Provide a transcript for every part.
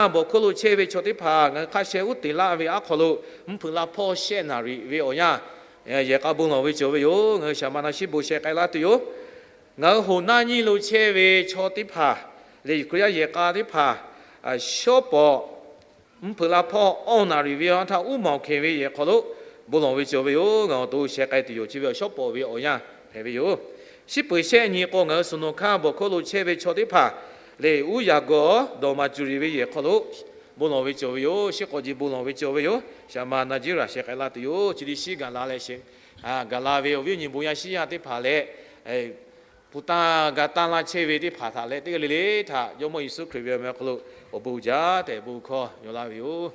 hkanˇ bawˬ hkawˇ lo chehˇ ve chaw teˇ hpaˍ ngaˬ hui hk'a sheh uˉ teꞈ laˇ ve aˉ hk'aw lo, mvuhˇ hpeuꞈ la hpawˇ shehˆ naˍ riˍ ve awˬ yanˇ yehˬ k'a bon lawˬ ve cawˬ ve yoˬ. Ngaˬ hui shaˍ ma na shiˉ bon sheh k'ai laˇ tuˬ yoˬ. Ngaˬ hui hoꞈ naˆ nyiˇ lo chehˇ ve chaw teˇ hpaˍ leh Hkriꞈ yaˇ yehˬ k'a teˇ hpaˍ, shawˉ pawˍ mvuhˇ hpeuꞈ la hpawˇ awˇ naˍ riˍ ve awˬ yanˇ htaˇ uˉ maˬ awˬ hkeh ve yehˬ hk'aw lo bon lawˬ ve cawˬ ve yoˬ. Ngaˬ hui awˬ to sheh k'ai tuˬ yoˬ. Chi ve awˬ shawˉ pawˍ ve awˬ yanˇ hpehꞈ ve yoˬ. Shiˉ peuˬ shehˆ nyi k'o, ngaˬ hui suhˍ nawˬ hkanˇ bawˬ hkawˇ lo chehˇ ve chaw teˇ hpaˍ lehˬ, uˉ yaꞈ gawˬ dawˬ maˍ cuˬ riˍ ve yehˬ hk'aw lo bon lawˬ ve cawˬ ve yoˬ. Shiˉ k'awꞈ ji bon lawˬ ve cawˬ ve yoˬ. Shaˍ ma na jiˉ raˬ sheh k'ai laˇ tuˬ yoˬ. Chi teˇ shiˉ gaˬ la leh sheˍ, gaˬ la ve awˬ viˉ awˬ nyi bon yaˇ shiˉ yaˇ teˇ hpaˍ leh, hpu tanˇ ga tanˇ laˇ chehˇ ve teˇ hpaˍ htaꞈ leh teˇ g'aˇ le le htaꞈ Jawˇmawˇ Yeˍsuˆ Hkriꞈ ve awˬ meh awˬ hk'aw lo awˬ bon jaˇ tehꞈ bon hkawˇ yaw laˇ ve yoˬ.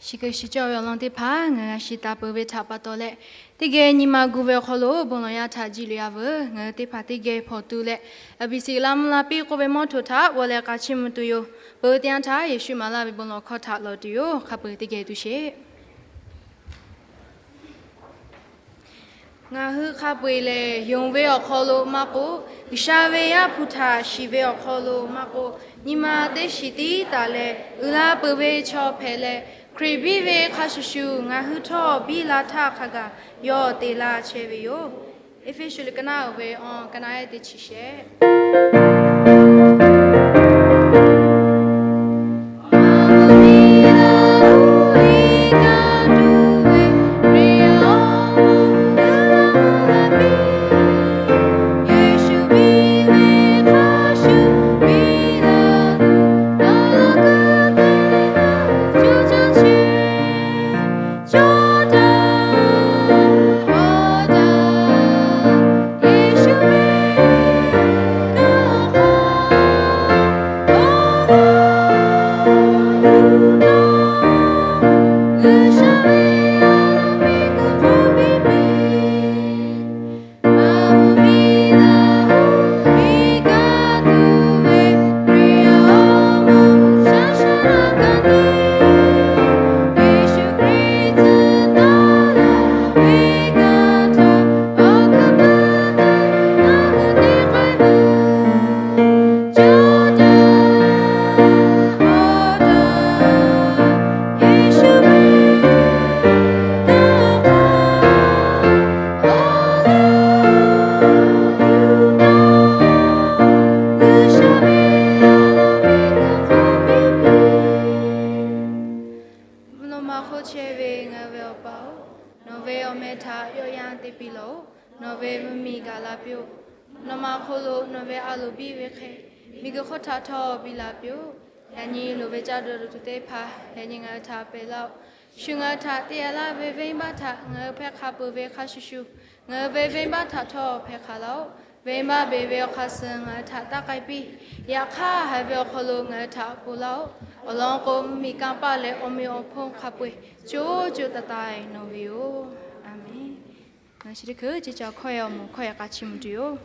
Shiˍ keu shiˍ cawˇ ve awˬ lawn teˇ hpaˍ ngaˬ hui a shu taˍ peuˬ ve htaꞈ pa taw leh, teˇ geh nyi ma gu ve awˬ hk'aw lo bon lawˬ yaˇ htaꞈ jiˇ loꞈ yaˇ veuˬ. Ngaˬ hui teˇ hpaˍ teˇ geh hpawnˬ tu leh, a biˍ siˍ la mvuh la piˇ k'oˆ ve mawˇ htoꞈ htaꞈ g'aw leh k'a chiˇ mvuh tuˬ yoˬ. Peuˬ teˇ yanˇ htaˇ Yeˍsuˆ maˍ laˇ ve bon lawˬ hkawˇ htaꞈ lawˬ tuˬ yoˬ. Hk'a peuˬ teˇ geh tu sheˍ. Ngaˬ hui hk'a peu-eˬ lehˬ, yonˍ ve awˬ hk'aw lo maˇ k'oˆ, G'uiˬsha ve Yaˇ hpu htaꞈ shiˍ ve awˬ hk'aw lo maˇ k'oˆ, nyi ma teˇ shiˍ tiˉ taˍ leh uiˍ la peuˬ ve chaw hpehꞈ leh, Hkriꞈ biˇ ve hk'a shuˍ shuˍ ngaˬ hui htawˇ biˇ la htaˇ hk'a gaˬ yawˇ te laˇ chehˇ ve yoˬ. Eˇfeˇsuꞈ liꞈ ka naˆ uiˍ ve awˬ ka naˆ ehˉ teˇ chi shehˆ. Mvuhˇ naw ma hk'oˆ chehˇ ve ngaˬ hui ve Awˬ pa-oˬ, nawˬ ve awˬ meh htaꞈ yawˆ yan te piˇ lawˬ-oˬ. Nawˬ ve mvuhˇ miˬ gaˬ la piˇ-oˆ. Mvuhˇ naw ma hk'oˆ lo nawˬ ve a loˍ biˇ ve hk'e, miˬguiˬ hk'oˆ htaꞈ htawˇ biˇ la piˇ-oˬ. Yaꞈ nyi loˍ ve caˇ daꞈ tuˬ teˇ hpaˍ yaꞈ nyi ngaˬ hui htaꞈ pehˬ laˇ-oˆ. Shu ngaˬ hui htaꞈ te yaꞈ laˇ ve venˇbaˆ htaꞈ ngaˬ hui hpehˇ hk'a peuˬ ve hk'a shuˍ shuˍ, ngaˬ hui ve venˇbaˆ htaꞈ htawˇ hpehˇ hk'a laˇ-oˆ. Venˇbaˆ beˬ ve awˬ hk'aˇ suh ngaˬ hui htaꞈ taˇ k'ai piˇ. Yaꞈ hk'aˇ, haiˬ ve awˬ hk'aw lo ngaˬ hui htaꞈ ponˬ laˇ-oˆ. Awˬ lawn k'o, mvuhˇ miˬ kanˇ paˆ leh awˬ meꞈ awˬ hponˇ hk'a peu-eˬ co co taiˍ taiˍ nawˬ ve yoˬ. Aˬmenˍ. Ngaˬ hui chi teˇ hkui ceˇ caˬ hkawˇ-e awˬ moˍ hkawˇ-e k'a chiˇ mvuh tuˬ yoˬ.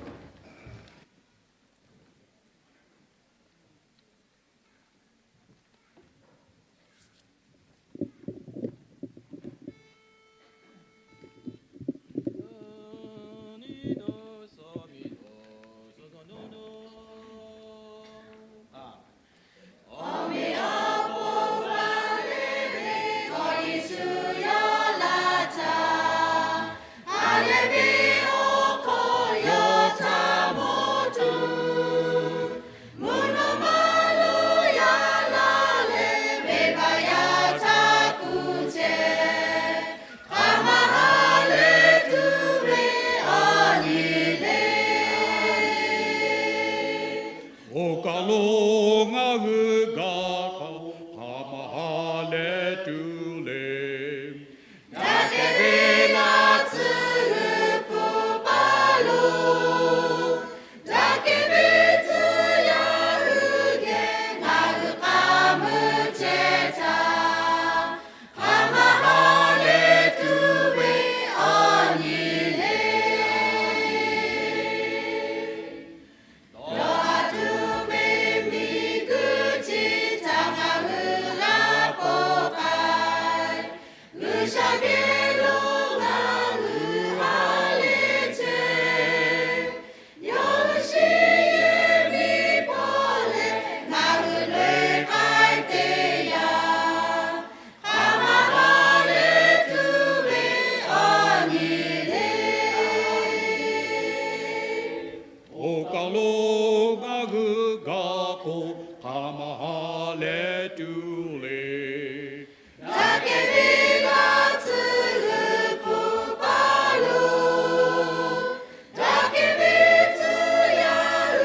Oˇ kaˬ lo ngaˬ hui gaˬ hk'aˇ, hk'aˬ ma ha leh tuˬ le. Daꞈ kehˬ ve laꞈ tcuhˉ hui hpu paˍ lo, daꞈ kehˬ ve tcuh yaˇ hui geh ngaˬ hui k'aˇ meuˇ chehˇ htaˇ, hk'aˬ ma ha leh tuˬ ve awˬ nyi le. Nawˬ a tuˬ ve miˬ Oˇ kaˬ lo ngaˬ hui gaˬ k'o, hk'aˬ ma ha leh tuˬ le. Daꞈ kehˬ ve g'a tcuhˉ g'uiˬ pfuhˍ paˍ lo, daꞈ kehˬ ve tcuh yaˇ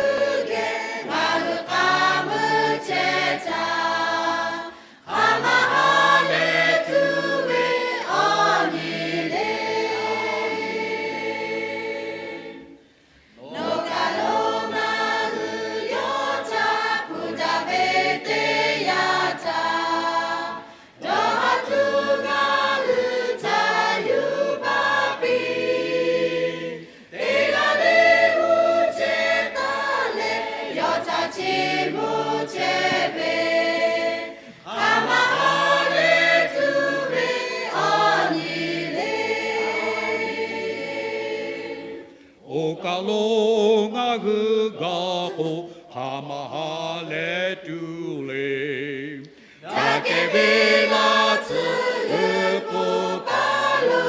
geh ngaˬ hui k'aˍ mui chehˇ htaˇ, hk'aˬ ma ha leh tuˬ ve awˬ nyi le. Nawˬ kaˬ lo ngaˬ hui yawˇ htaꞈ hpu daꞈ ve teˇ yanˇ htaˇ, dawˇ haˍ tuˬ ngaˬ hui htaꞈ yuˬ baˬ piˇ. Teˇ g'aˇ le hu chehˇ taˍ leh, yawˇ htaꞈ chiˇ mvuh chehˇ ve, hk'aˬ ma ha leh tuˬ ve awˬ nyi le. Oˇ kaˬ lo ngaˬ hui gaˬ k'o, hk'aˬ ma ha leh tuˬ le. Daꞈ kehˬ ve g'a tcuhˉ g'uiˬ pfuhˍ paˍ lo,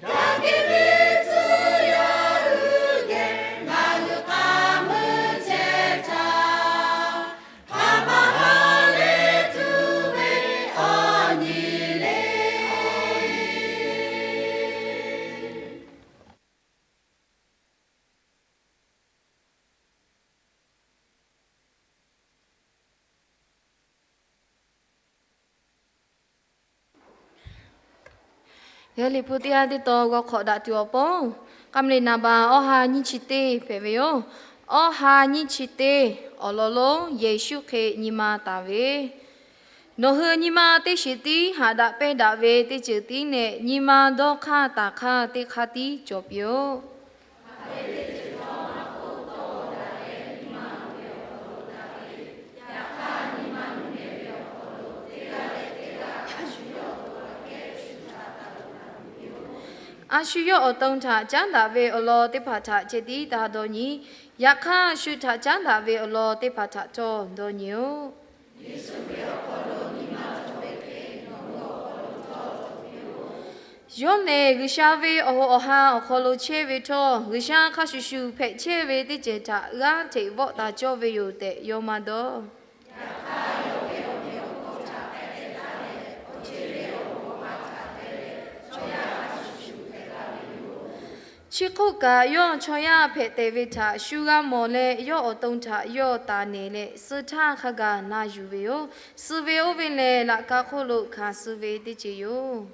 daꞈ kehˬ ve tcuh yaˇ geh ngaˬ hui k'aˍ mui chehˇ htaˇ, hk'aˬ ma ha leh tuˬ ve awˬ nyi le. Yaˇ liꞈ hpu teˇ g'aˇ teˇ taw g'aw hk'awꞈ daꞈ tuˬ awˬ pon, k'a meuꞈ naˍ baˬ awˇ ha nyiˇ chi teˇ hpehꞈ ve yoˬ. Awˇ ha nyiˇ chi teˇ awˬ lawn lonˉ Yeˍsuˆ hk'e nyi ma taˍ ve, nawˬ hui nyi ma teˇ shiˍ tiˉ haꞈ daꞈ pehˇ daꞈ ve teˇ ceuˬ tiˉ leh, nyi ma dawˇ hk'aˇ taˍ hk'aˇ teˇ hk'aˇ tiˉ cawˬ piˇ-oˆ. A shu yawˇ awˬ to htaꞈ caˉ daꞈ ve awˬ lawn teˇ hpaˍ htaꞈ ceh tiˉ taˇ dawˇ nyi. Yaꞈ hk'aˇ, shu htaꞈ caˉ daꞈ ve awˬ lawn teˇ hpaˍ htaꞈ htawˇ dawˇ nyi-oˆ. Yawˇ lehˬ, G'uiˬsha ve awˬ hoꞈ awˬ ha awˬ hk'aw lo chehˇ ve htawˇ, G'uiˬsha hk'a shuˍ shuˍ hpehꞈ chehˇ ve teˇ ceuˬ htaꞈ g'aˇ hteꞈ vawˆ taˍ cawˇ ve yoˬ tehꞈ yawˇ maˇ dawˇ. Chi hk'oˆ kaꞈ, yawˇ chaw yaˇ hpehꞈ tehˬ ve htaꞈ shu g'a mawˬ leh, yawˇ awˬ to htaꞈ yawˇ taˍ nehˬ leh, suh htaˇ hk'a gaˬ na yuˬ ve yoˬ. Suh ve oˇ ve lehˬ, laꞈ ka hk'oˆ lo hkanˍ suh ve teˇ ceuˬ yoˬ.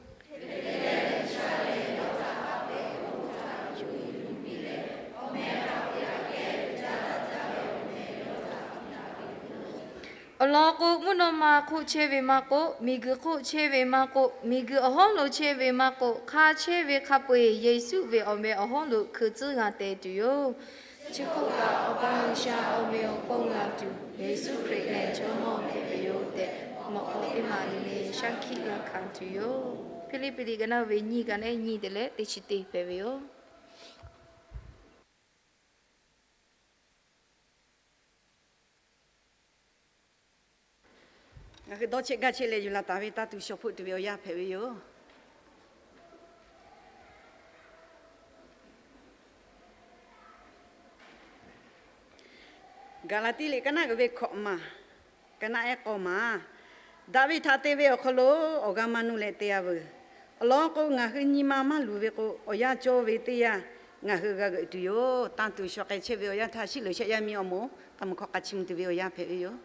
Awˬ lawn k'o, mvuhˇ naw ma hk'oˆ chehˇ ve maˇ k'oˆ, miˬguiˬ hk'oˆ chehˇ ve maˇ k'oˆ, miˬguiˬ awˬ hawˉ lo chehˇ ve maˇ k'oˆ, hk'a chehˇ ve hk'a peu-eˬ Yeˍsuˆ ve awˬ meh awˬ hawˉ lo hkui tcuhˉ g'a teh tuˬ yoˬ. Chi hk'oˆ kaꞈ, Awˬ pa G'uiˬsha awˬ meh awˬ pon g'a tuˬ, Yeˍsuˆ Hkriꞈ lehˬ Jawˇmawˇ hpehꞈ ve yoˬ tehꞈ, mawꞈ k'aw teˇ maˬ le le shaˉ hkiˆ g'a hkanˍ tuˬ yoˬ. Hpiˇliˇpiˆ liꞈ ka naˆ ve nyiˇ ka leh nyiˇ te leh teˇ chi teˇ hpehꞈ ve yoˬ. Ngaˬ hui dawˇ cheˆ gaˇ cheˆ leh yuˬ laˬ taˍ ve taˇ tuˬ shawˍ hpoˆ tuˬ ve awˬ yanˇ hpehꞈ ve yoˬ. Gaˍlaˍtiˆ liꞈ ka naˆ uiˍ ve hkawꞈ maˬ, ka naˆ ehˉ k'awˇ maˬ, daꞈ ve htaꞈ te ve awˬ hk'aw lo awˬ g'aˇ maˇ nuˇ leh te-a veuˬ. Awˬ lawn k'o, ngaˬ hui nyi ma maˇ luˬ ve k'o, awˬ yanˇ cawˇ ve teˇ yanˇ ngaˬ hui g'a g'euꞈ tuˬ yoˬ. Taˇ tuˬ shawˍ k'ai chehˇ ve awˬ yanˇ htaˇ, shiˆ leuˬ shehˆ yaˇ miˇ awˬ moˍ taˇ mvuh hkawˇ k'a chiˇ mvuh tuˬ ve awˬ yanˇ hpehꞈ ve yoˬ.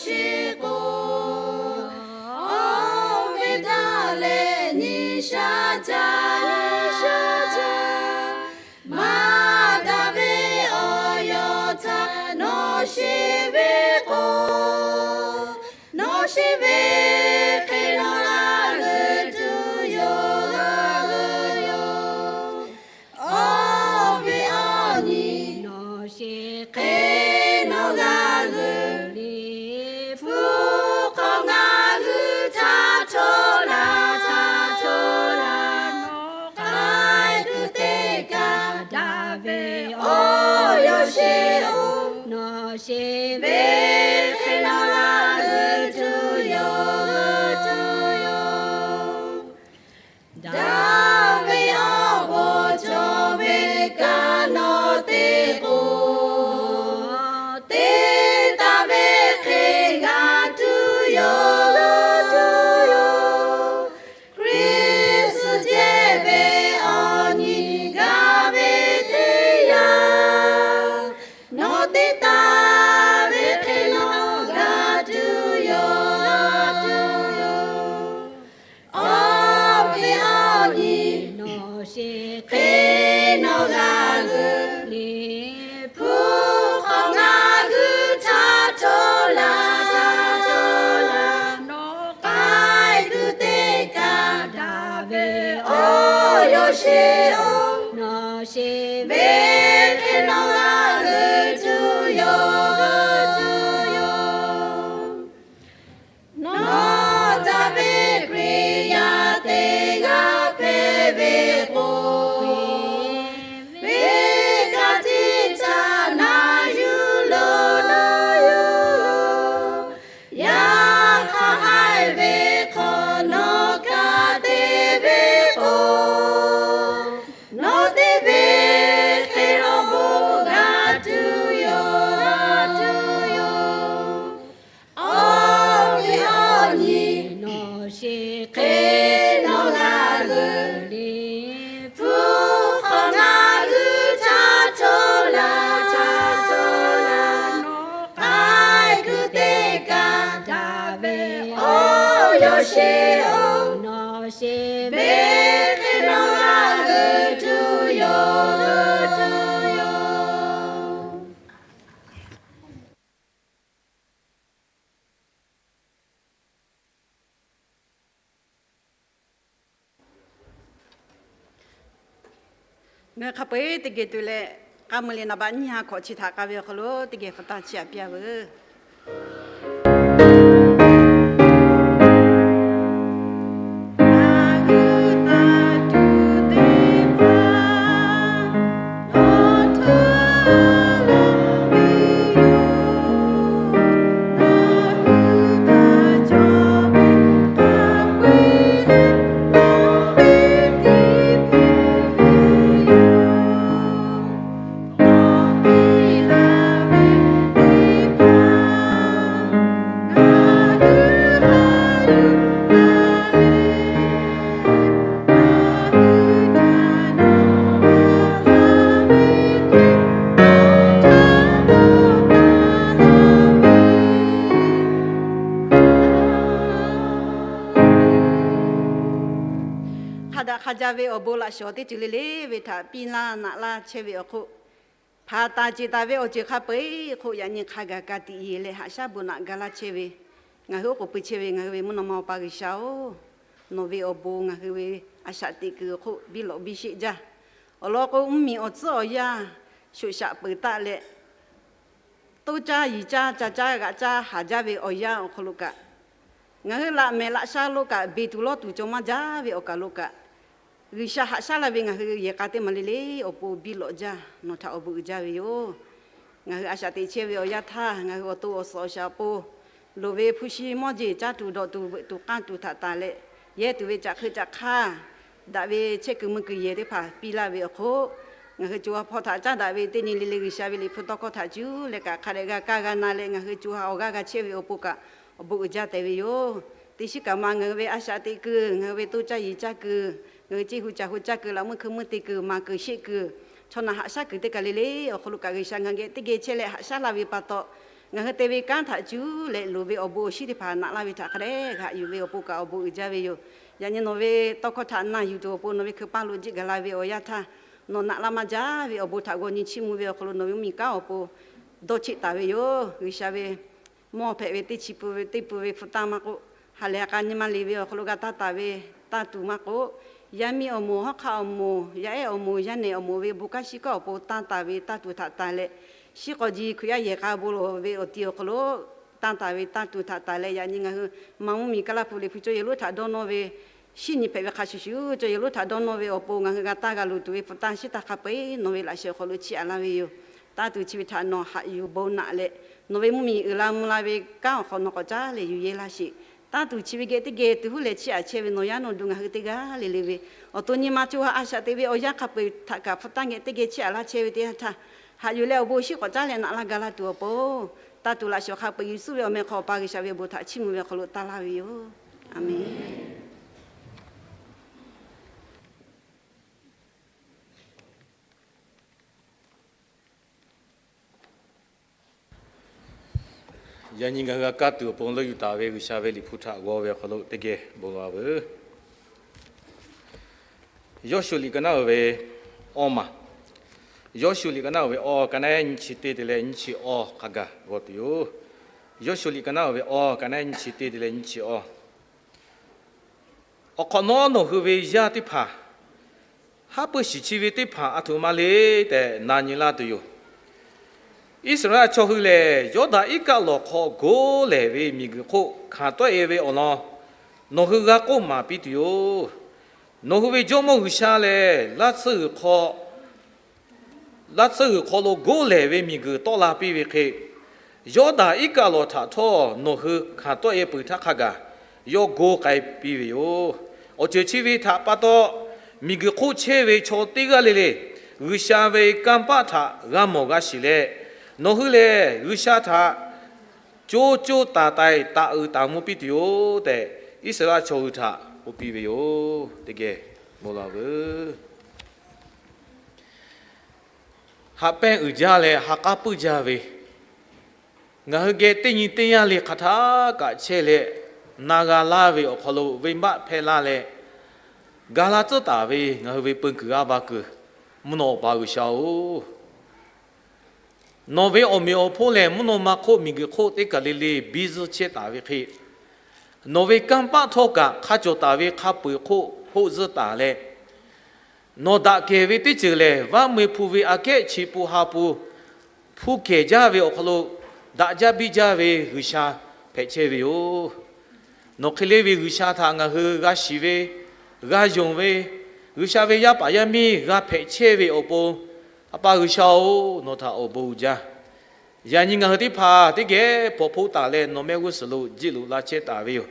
sheˍ k'o, awˬ ve daꞈ leh nyi sha jaˇ, nyi sha jaˇ. Maˇ daꞈ ve awˬ yaˇ htaꞈ nawˬ sheˍ ve k'o, nawˬ sheˍ ve hk'e nawˬ g'a g'euꞈ tuˬ yoˬ, g'a g'euꞈ yoˬ. Awˬ ve awˬ nyi nawˬ sheˍ hk'e nawˬ g'a g'euꞈ Liꞈ hpu hk'aw ngaˬ hui htaꞈ hto laˇ, htaꞈ hto laˇ. Nawˬ k'ai kuiˬ teˇ kaꞈ daꞈ ve awˬ yaˇ sheˍ-oˬ, nawˬ sheˍ ve hk'e nawˬ g'a g'euꞈ tuˬ yoˬ, g'euꞈ tuˬ yoˬ. Daꞈ ve awˬ bon cawˬ ve kaꞈ nawˬ te k'o, te taˍ ve hk'e g'a tuˬ yoˬ, g'a tuˬ yoˬ. Hkriꞈ suh ceh ve awˬ nyi g'a ve teˇ yanˇ, nawˬ te taˍ ve hk'e nawˬ g'a tuˬ yoˬ, g'a tuˬ yoˬ. Awˬ ve awˬ nyi nawˬ sheˍ hk'e nawˬ g'a g'euꞈ Liꞈ hpu hk'aw ngaˬ hui htaꞈ hto laˇ, htaꞈ hto laˇ. Nawˬ k'ai kuiˬ teˇ kaꞈ daꞈ ve awˬ yaˇ sheˍ-oˬ, nawˬ sheˍ ve hk'e nawˬ g'a g'euꞈ tuˬ yoˬ, g'a tuˬ yoˬ. Nawˬ daꞈ ve Hkriꞈ yaˇ teˇ g'aˇ hpehꞈ ve k'o, venˇ kaˆ teˇ caˆ na yuˬ loˬ, na yuˬ loˬ. Yaꞈ hk'aˇ haiˬ ve hk'aw nawˬ kaꞈ te ve k'o, nawˬ te ve hk'e awˬ bon g'a tuˬ yoˬ, g'a tuˬ yoˬ. Awˬ ve awˬ nyi nawˬ sheˍ hk'e nawˬ g'a g'euꞈ Liꞈ hpu hk'aw ngaˬ hui htaꞈ hto laˇ, htaꞈ hto laˇ. Nawˬ k'ai kuiˬ teˇ kaꞈ daꞈ ve awˬ yaˇ sheˍ-oˬ, nawˬ sheˍ ve hk'e nawˬ g'a g'euꞈ tuˬ yoˬ, g'a tuˬ yoˬ. Ngaˬ hui hk'a peu-eˬ teˇ geh tuˬ leh, k'a mui le naˍ baˆ nyiˇ ha hkawꞈ chi htaꞈ k'a ve awˬ hk'aw lo teˇ geh hpu taˇ chiˇ aꞈ piˇ-a veuˬ. Hk'a daꞈ hk'a jaˇ ve awˬ bon laꞈ shawˍ teˇ ceuˬ le le ve htaꞈ piˇ laˇ naꞈ laˇ chehˇ ve awˬ hk'oˆ, hpanˍ taˍ ceˬ taˍ ve awˬ ceuˬ hk'a peu-eˬ hk'oˆ yaꞈ nyi hk'a gaˬ ka tiꞈ yeˬ leh haꞈ shaˉ bon naꞈ ga laˇ chehˇ ve, ngaˬ hui oˉ k'oˍ pui chehˇ ve ngaˬ hui ve mvuhˇ naw ma Awˬ pa G'uiˬsha-oˬ, nawˬ ve awˬ bon ngaˬ hui ve a shaꞈ teꞈ kuiˬ awˬ hk'oˆ biˇ lawꞈ biˇ sheˆ jaˇ. Awˬ lawn k'o, mvuhˇmiˬ awˬ tcuhˉ awˬ yanˇ shoꞈ shaꞈ peuˬ taˆ leh, toˇ caˇ yiˍ caˇ ca caˇ g'aꞈ caˇ haˍ jaˇ ve awˬ yanˇ awˬ hk'aw lo kaꞈ, ngaˬ hui laꞈ mehˍ laꞈ sha lo kaꞈ beˬ tuˬ lawˇ tuˬ cawˬ maˇ jaˇ ve awˬ kaˬ lo kaꞈ, G'uiˬsha haꞈ shaˉ laˇ ve ngaˬ hui yehˬ k'a teˇ maˬ le le awˬ pon biˇ lawꞈ jaˇ, nawˬ htaꞈ awˬ bon uiˍ jaˇ ve yoˬ. Ngaˬ hui a shaꞈ teꞈ chehˇ ve awˬ yanˇ htaˇ, ngaˬ hui awˬ to awˬ suhˍ awˬ shaˍ awˬ pon loˍ ve hpu shi mawˇ jeˬ caˇ tuˬ dawꞈ tuˬ veuꞈ tuˬ k'anˇ tuˬ htaꞈ tanˬ leh, yehˇ tuˬ ve caꞈ hk'eu caꞈ hk'aˇ daꞈ ve chehˇ kuiˬ mui kuiˬ yehˬ teˇ hpaˍ piˇ laˇ ve awˬ hk'oˆ, ngaˬ hui co ha hpawˇ htaꞈ caˉ daꞈ ve teˇ nyi le le G'uiˬsha ve Liꞈ hpu tawˇ hkawˇ htaꞈ cuˇ leh kaꞈ hk'a dehꞈ g'a kaˇ g'a na leh ngaˬ hui co ha awˬ g'aˇ g'a chehˇ ve awˬ pon kaꞈ awˬ bon uiˍ jaˇ tehꞈ ve yoˬ. Teˇ shiˉ kaꞈ ma ngaˬ hui ve a shaꞈ teꞈ kuiˬ, ngaˬ hui ve toˇ caˇ yiˍ caˇ kuiˬ, ngaˬ hui ceˇ hu caˬ hu caˇ kuiˬ, laꞈ meuˇ hkui meuˇ te kuiˬ, maˍ kuiˬ sheˆ kuiˬ, chaw naˬ haꞈ shaˉ kuiˬ teˇ kaˬ le le awˬ hk'aw lo kaꞈ G'uiˬsha ngaˬ geh teˇ geh chehˇ leh haꞈ shaˉ laˇ ve pa taw, Ngaˬ hui te ve kanˉ htaꞈ cuˇ leh loˍ ve awˬ bon awˬ shinˉ teˇ hpaˍ naꞈ laˇ ve htaꞈ hk'a dehꞈ g'aꞈ yuˬ ve awˬ pon kaꞈ awˬ bon uiˍ jaˇ ve yoˬ. Yaꞈ nyi nawˬ ve tawˇ hkawˇ htaꞈ na yuˬ tuˬ awˬ pon nawˬ ve hkui paˇ lo jiˆ gaˬ la ve awˬ yanˇ htaˇ, nawˬ naꞈ laˇ maˇ jaˇ ve awˬ bon htaꞈ g'aw nyi chiˇ mvuh ve awˬ hk'aw lo nawˬ ve mvuhˇmiˬ kanˉ awˬ pon dawˇ cheˆ taˍ ve yoˬ. G'uiˬsha ve mawˇ hpehꞈ ve teˇ chi pun ve teˇ pun ve hpu tanˇ maˇ k'oˆ, ha lehˬ ha k'a nyi ma liꞈ ve awˬ hk'aw lo g'a tanˇ taˍ ve tanˇ tuˬ maˇ k'oˆ, yaˇ miˇ awˬ moˍ, hawˉ hk'aˆ awˬ moˍ, yaˇ ehˉ awˬ moˍ, yaˇ nehˬ awˬ moˍ ve bon kanˉ shiˉ kanˉ awˬ pon tanˇ taˍ ve tanˇ tuˬ htaꞈ tanˇ leh, shinˉ k'aw ji Hkriꞈ yaˇ yehˬ k'a bon lawˬ ve awˬ ti awˬ hk'aw lo tanˇ taˍ ve tanˇ tuˬ htaꞈ tanˇ leh, yaꞈ nyi ngaˬ hui Manˇ mvuhˇmiˬ Kaˇlaˇ hpu Liꞈ hpu cawˇ yehˬ lonˉ htaꞈ dawˇ nawˇ ve shinˉ nyi hpehꞈ ve hk'a shuˍ shuˍ, cawˇ yehˬ lonˉ htaꞈ dawˇ nawˇ ve awˬ pon ngaˬ hui g'a tanˇ g'a luˬ tuˬ ve hpu tanˇ shiˉ tanˇ hk'a peu-eˬ nawˬ ve laꞈ sheh awˬ hk'aw lo chiˇ aꞈ laˇ ve yoˬ. Tanˇ tuˬ chi ve htaꞈ nawˬ haꞈ yuˬ bon naꞈ leh, nawˬ ve mvuhˇmiˬ uiˍ la mvuh la ve kanˉ awˬ hk'aw nawˬ k'awꞈ caˉ leh yuˬ yehˇ laˇ sheˍ. Tanˇ tuˬ chi ve geh teˇ geh tuˬ huˉ leh chiˇ aꞈ chehˇ ve nawˬ yaˇ nawˬ duˬ ngaˬ hui teˇ g'aˇ le le ve, awˬ to nyi ma co ha a shaꞈ te ve awˬ yanˇ hk'a peu-eˬ htaꞈ kaꞈ hpu tanˇ geh teˇ geh chiˇ aꞈ laˇ chehˇ ve teˇ yanˇ htaˇ, haꞈ yuˬ leh awˬ bon awˬ shinˉ k'awꞈ caˉ leh naꞈ laˇ ga laˇ tuˬ awˬ pon, tanˇ tuˬ laꞈ sheh awˬ hk'a peu-eˬ Yeˍsuˆ ve awˬ meh hk'aw Awˬ pa G'uiˬsha ve awˬ bon htaꞈ chiˇ mvuh ve awˬ hk'aw lo tanˇ laˇ ve yoˬ. A menˬ. Yaꞈ nyi ngaˬ hui g'a kaˇ tuˬ awˬ pon leuˆ yuˬ taˍ ve G'uiˬsha ve Liꞈ hpu htaꞈ g'aw ve awˬ hk'aw lo teˇ geh bon lawˬ-a veuˬ. Yawˇshuˆ liꞈ ka naˉ uiˍ ve awˇ maˬ, Yawˇshuˆ liꞈ ka naˉ uiˍ ve awˇ, ka naˉ nyiˇ chi teˇ te leh nyiˇ chi awˇ hk'a gaˬ g'aw tuˬ yoˬ. Yawˇshuˆ liꞈ ka naˉ uiˍ ve awˇ, ka naˉ nyiˇ chi teˇ te leh nyiˇ chi awˇ. Awˬ hk'awꞈ nawˉ nawˬ hui ve yaˇ teˇ hpaˍ, haˉ pui shiˍ chi ve teˇ hpaˍ aˬ htoꞈ ma le tehꞈ na nyi laˇ tuˬ yoˬ. Iˉsaˍreˍlaˆ chaw hui lehˬ, Yawˇdanˍ iˉ kaˆ lawˬ hk'aw goˇ lehˬ ve miˬguiˬ hk'oˆ hkanˍ tawˆ-e ve awˬ lawn nawˬ hui g'a k'oˆ maˍ piˇ tuˬ yoˬ. Nawˬ hui ve Jawˇmawˇ G'uiˬsha lehˬ, laˇ tsuhˇ g'uiˬ hk'aw laˇ tsuhˇ g'uiˬ hk'aw lo goˇ lehˬ ve miˬguiˬ tawˆ la piˇ ve hk'e, Yawˇdanˍ iˉ kaˆ lawˬ htaꞈ htawˇ nawˬ hui hkanˍ tawˆ-e peuˬ htaˇ hk'a gaˬ yawˇ goˇ k'ai piˇ ve yoˬ. Awˬ ceuˬ chi ve htaꞈ pa taw, miˬguiˬ hk'oˆ chehˇ ve chaw teˇ g'aˇ le le G'uiˬsha ve kanˇ paˆ htaꞈ g'a mawˬ g'a shiˍ leh, nawˬ hui lehˬ G'uiˬsha htaꞈ co co taiˍ taiˍ taꞈ uiˍ taˍ mvuh piˇ tuˬ yoˬ tehꞈ, Iˉsaˍreˍlaˆ chaw hui htaꞈ k'oˆ piˇ ve yoˬ. Teˇ geh bon lawˬ-a veuˬ. Haꞈ pehnˇ uiˍ jaˇ leh ha k'aˉ puiˉ jaˇ ve, ngaˬ hui geh teˇ nyi teˇ yanˇ le hk'aˬ htaˇ kaꞈ chehˇ leh, na g'a laˇ ve awˬ hk'aw lo venˇbaˆ hpehˇ laˇ leh, ga laˇ tcuhˉ taˍ ve ngaˬ hui ve peu kuiˬ g'aˇ va kuiˬ, mvuhˇ naw Awˬ pa G'uiˬsha-oˬ, nawˬ ve awˬ meꞈ awˬ hponˇ lehˬ, mvuhˇ naw ma hk'oˆ miˬguiˬ hk'oˆ teˇ kaˬ le le biˇ zuhˇ chehˇ taˍ ve hk'e, nawˬ ve kanˇ paˆ htawˇ kaꞈ hk'a cawˬ taˍ ve hk'a peu-eˬ hk'oˆ hoˆ zuhˇ taˍ leh, nawˬ daꞈ kehˬ ve teˇ ceuˬ lehˬ, vaˇ mui hpu ve aꞈ kehˉ chi pun ha pun hpu kehˬ jaˇ ve awˬ hk'aw lo daꞈ jaˇ biˇ jaˇ ve G'uiˬsha hpehꞈ chehˇ ve yoˬ. Nawˬ hk'e le ve G'uiˬsha htaꞈ ngaˬ hui g'a shiˍ ve, g'a yonˍ ve, G'uiˬsha ve yaˇ paˍ yaˇ miˇ g'a hpehꞈ chehˇ ve awˬ pon, A pa G'uiˬsha-oˬ, nawˬ htaꞈ awˬ bon uiˍ jaˇ. Yaꞈ nyi ngaˬ hui teˇ hpaˍ teˇ geh paw hpoˆ taˍ leh nawˬ mehˆ g'uˇ suhˍ lo jiˆ loꞈ la chehˇ taˍ ve yoˬ.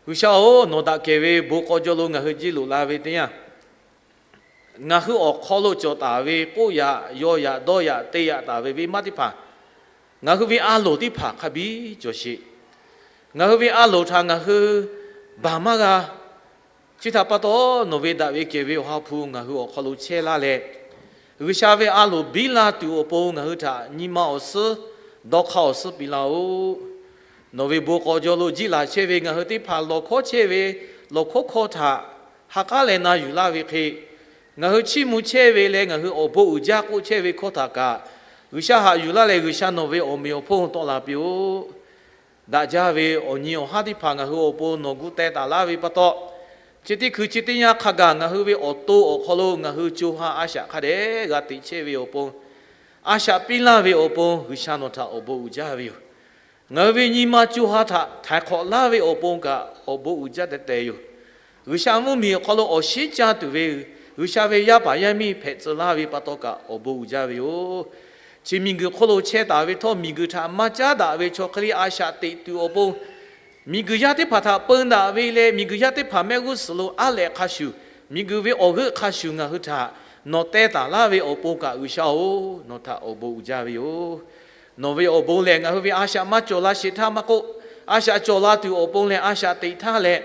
G'uiˬsha-oˬ, nawˬ daꞈ kehˬ ve bon k'aw jaw lo ngaˬ hui jiˆ loꞈ la ve teˇ yanˇ, ngaˬ hui awˬ hk'aw lo cawˬ taˍ ve k'oˆ yaꞈ, yaw yaꞈ, dawˇ yaꞈ, te yaꞈ taˍ ve venˇbaˆ teˇ hpaˍ, ngaˬ hui ve a loˍ teˇ hpaˍ hk'a biˇ cawˬ sheˍ. Ngaˬ hui ve a loˍ htaꞈ ngaˬ hui baˬ maˇ g'a. Chi htaꞈ pa taw, nawˬ ve daꞈ ve kehˬ ve Awˬ ha hpu ngaˬ hui awˬ hk'aw lo chehˇ laˇ leh, G'uiˬsha ve a loˍ biˇ la tuˬ awˬ pon ngaˬ hui htaꞈ nyi ma awˬ suhˉ, dawˇ hk'aˇ awˬ suhˉ piˇ laˇ-oˆ. Nawˬ ve bon k'aw jaw lo jiˆ laˬ chehˇ ve ngaˬ hui teˇ hpaˍ lawˬ hkawˉ chehˇ ve, lawˬ hkawˉ hkawˇ htaꞈ ha k'aˉ leh na yuˬ laˇ ve hk'e, ngaˬ hui chiˇ mvuh chehˇ ve leh ngaˬ hui awˬ bon uiˍ jaˇ k'oˆ chehˇ ve hkawˇ htaꞈ kaꞈ, G'uiˬsha haꞈ yuˬ laˇ leh G'uiˬsha nawˬ ve awˬ meꞈ awˬ hponˇ tawˆ la piˇ-oˆ. Daꞈ jaˇ ve awˬ nyi awˬ haˉ teˇ hpaˍ ngaˬ hui awˬ pon nawˬ gu teh taˍ laˇ ve pa taw, chi teˇ hkui chi teˇ yanˇ hk'a gaˬ ngaˬ hui ve awˬ to awˬ hk'aw lo ngaˬ hui co ha a shaꞈ hk'a dehꞈ g'a teꞈ chehˇ ve awˬ pon, a shaꞈ piˇ laˇ ve awˬ pon G'uiˬsha nawˬ htaꞈ awˬ bon uiˍ jaˇ ve yoˬ. Ngaˬ hui ve nyi ma co ha htaꞈ htaiˍ hk'awꞈ laˇ ve awˬ pon kaꞈ awˬ bon uiˍ jaˇ teh teh yoˬ. G'uiˬsha mvuhˇmiˬ awˬ hk'aw lo awˬ shinˉ caˇ tuˬ ve G'uiˬsha ve yaˇ paˍ yaˇ miˇ hpehꞈ tcuh laˇ ve pa taw kaꞈ awˬ bon uiˍ jaˇ ve yoˬ. Chi miˬguiˬ hk'oˆ lo chehˇ taˍ ve htawˇ, miˬguiˬ htaꞈ maˇ caˉ daꞈ ve chaw hk'e le a shaꞈ teꞈ tuˬ awˬ pon, miˬguiˬ yaˇ teˇ hpaˍ htaꞈ peun daꞈ ve leh, miˬguiˬ yaˇ teˇ hpaˍ mehˆ g'uˇ suhˍ lo aˉ lehꞈ hk'a shuˍ, miˬguiˬ ve awˬ g'euˆ hk'a shuˍ ngaˬ hui htaꞈ nawˬ teh taˍ laˇ ve awˬ pon kaꞈ, G'uiˬsha-oˬ, nawˬ htaꞈ awˬ bon uiˍ jaˇ ve yoˬ. Nawˬ ve awˬ bon lehˬ, ngaˬ hui ve a shaꞈ maˇ cawˬ la sheˍ htaˇ maˇ k'oˆ, a shaꞈ cawˬ la tuˬ awˬ pon leh a shaꞈ teꞈ htaˇ leh,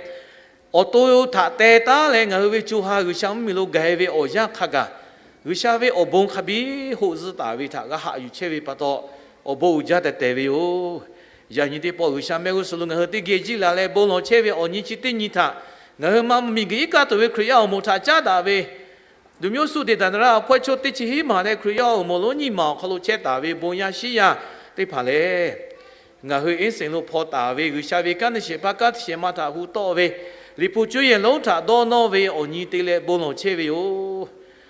awˬ to htaꞈ teh taˉ leh ngaˬ hui ve co ha G'uiˬsha mvuhˇmiˬ lo gaˬ-e ve awˬ yanˇ hk'a gaˬ, G'uiˬsha ve awˬ bon hk'a biˇ hoˆ zuhˆ taˍ ve htaꞈ g'a haꞈ yuˬ chehˇ ve pa taw, awˬ bon uiˍ jaˇ tehˬ tehˬ ve yoˬ. Yaꞈ nyi teˇ pawˆ G'uiˬsha mehˆ g'uˇ suhˍ lo ngaˬ hui teˇ geh jiˇ la leh bon lawˬ chehˇ ve awˬ nyi chi teˇ nyi htaꞈ ngaˬ hui maˇ miˬguiˬ iˉ kaˆ tuˬ ve Hkriꞈ yaˇ awˬ moˍ htaꞈ caˉ daꞈ ve duˬ myoˉ suˆ deꞈ daˍ na raˇ hpawehˇ chaw teˇ chi hiˉ maˬ leh Hkriꞈ yaˇ awˬ moˍ lonˉ nyiˇ maˬ awˬ hk'aw lo chehˇ taˍ ve bon yaˇ shiˉ yaˇ teˇ hpaˍ lehˬ, ngaˬ hui iˉ seˍ lo hpaw taˍ ve G'uiˬsha ve kanˉ teˇ shehˍ hpaˇ kanˉ teˇ shehˍ ma htaꞈ hu tawˆ ve Liꞈ hpu cuˇ yehˬ lonˉ htaꞈ dawˇ nawˇ ve awˬ nyi te leh bon lawˬ chehˇ ve yoˬ.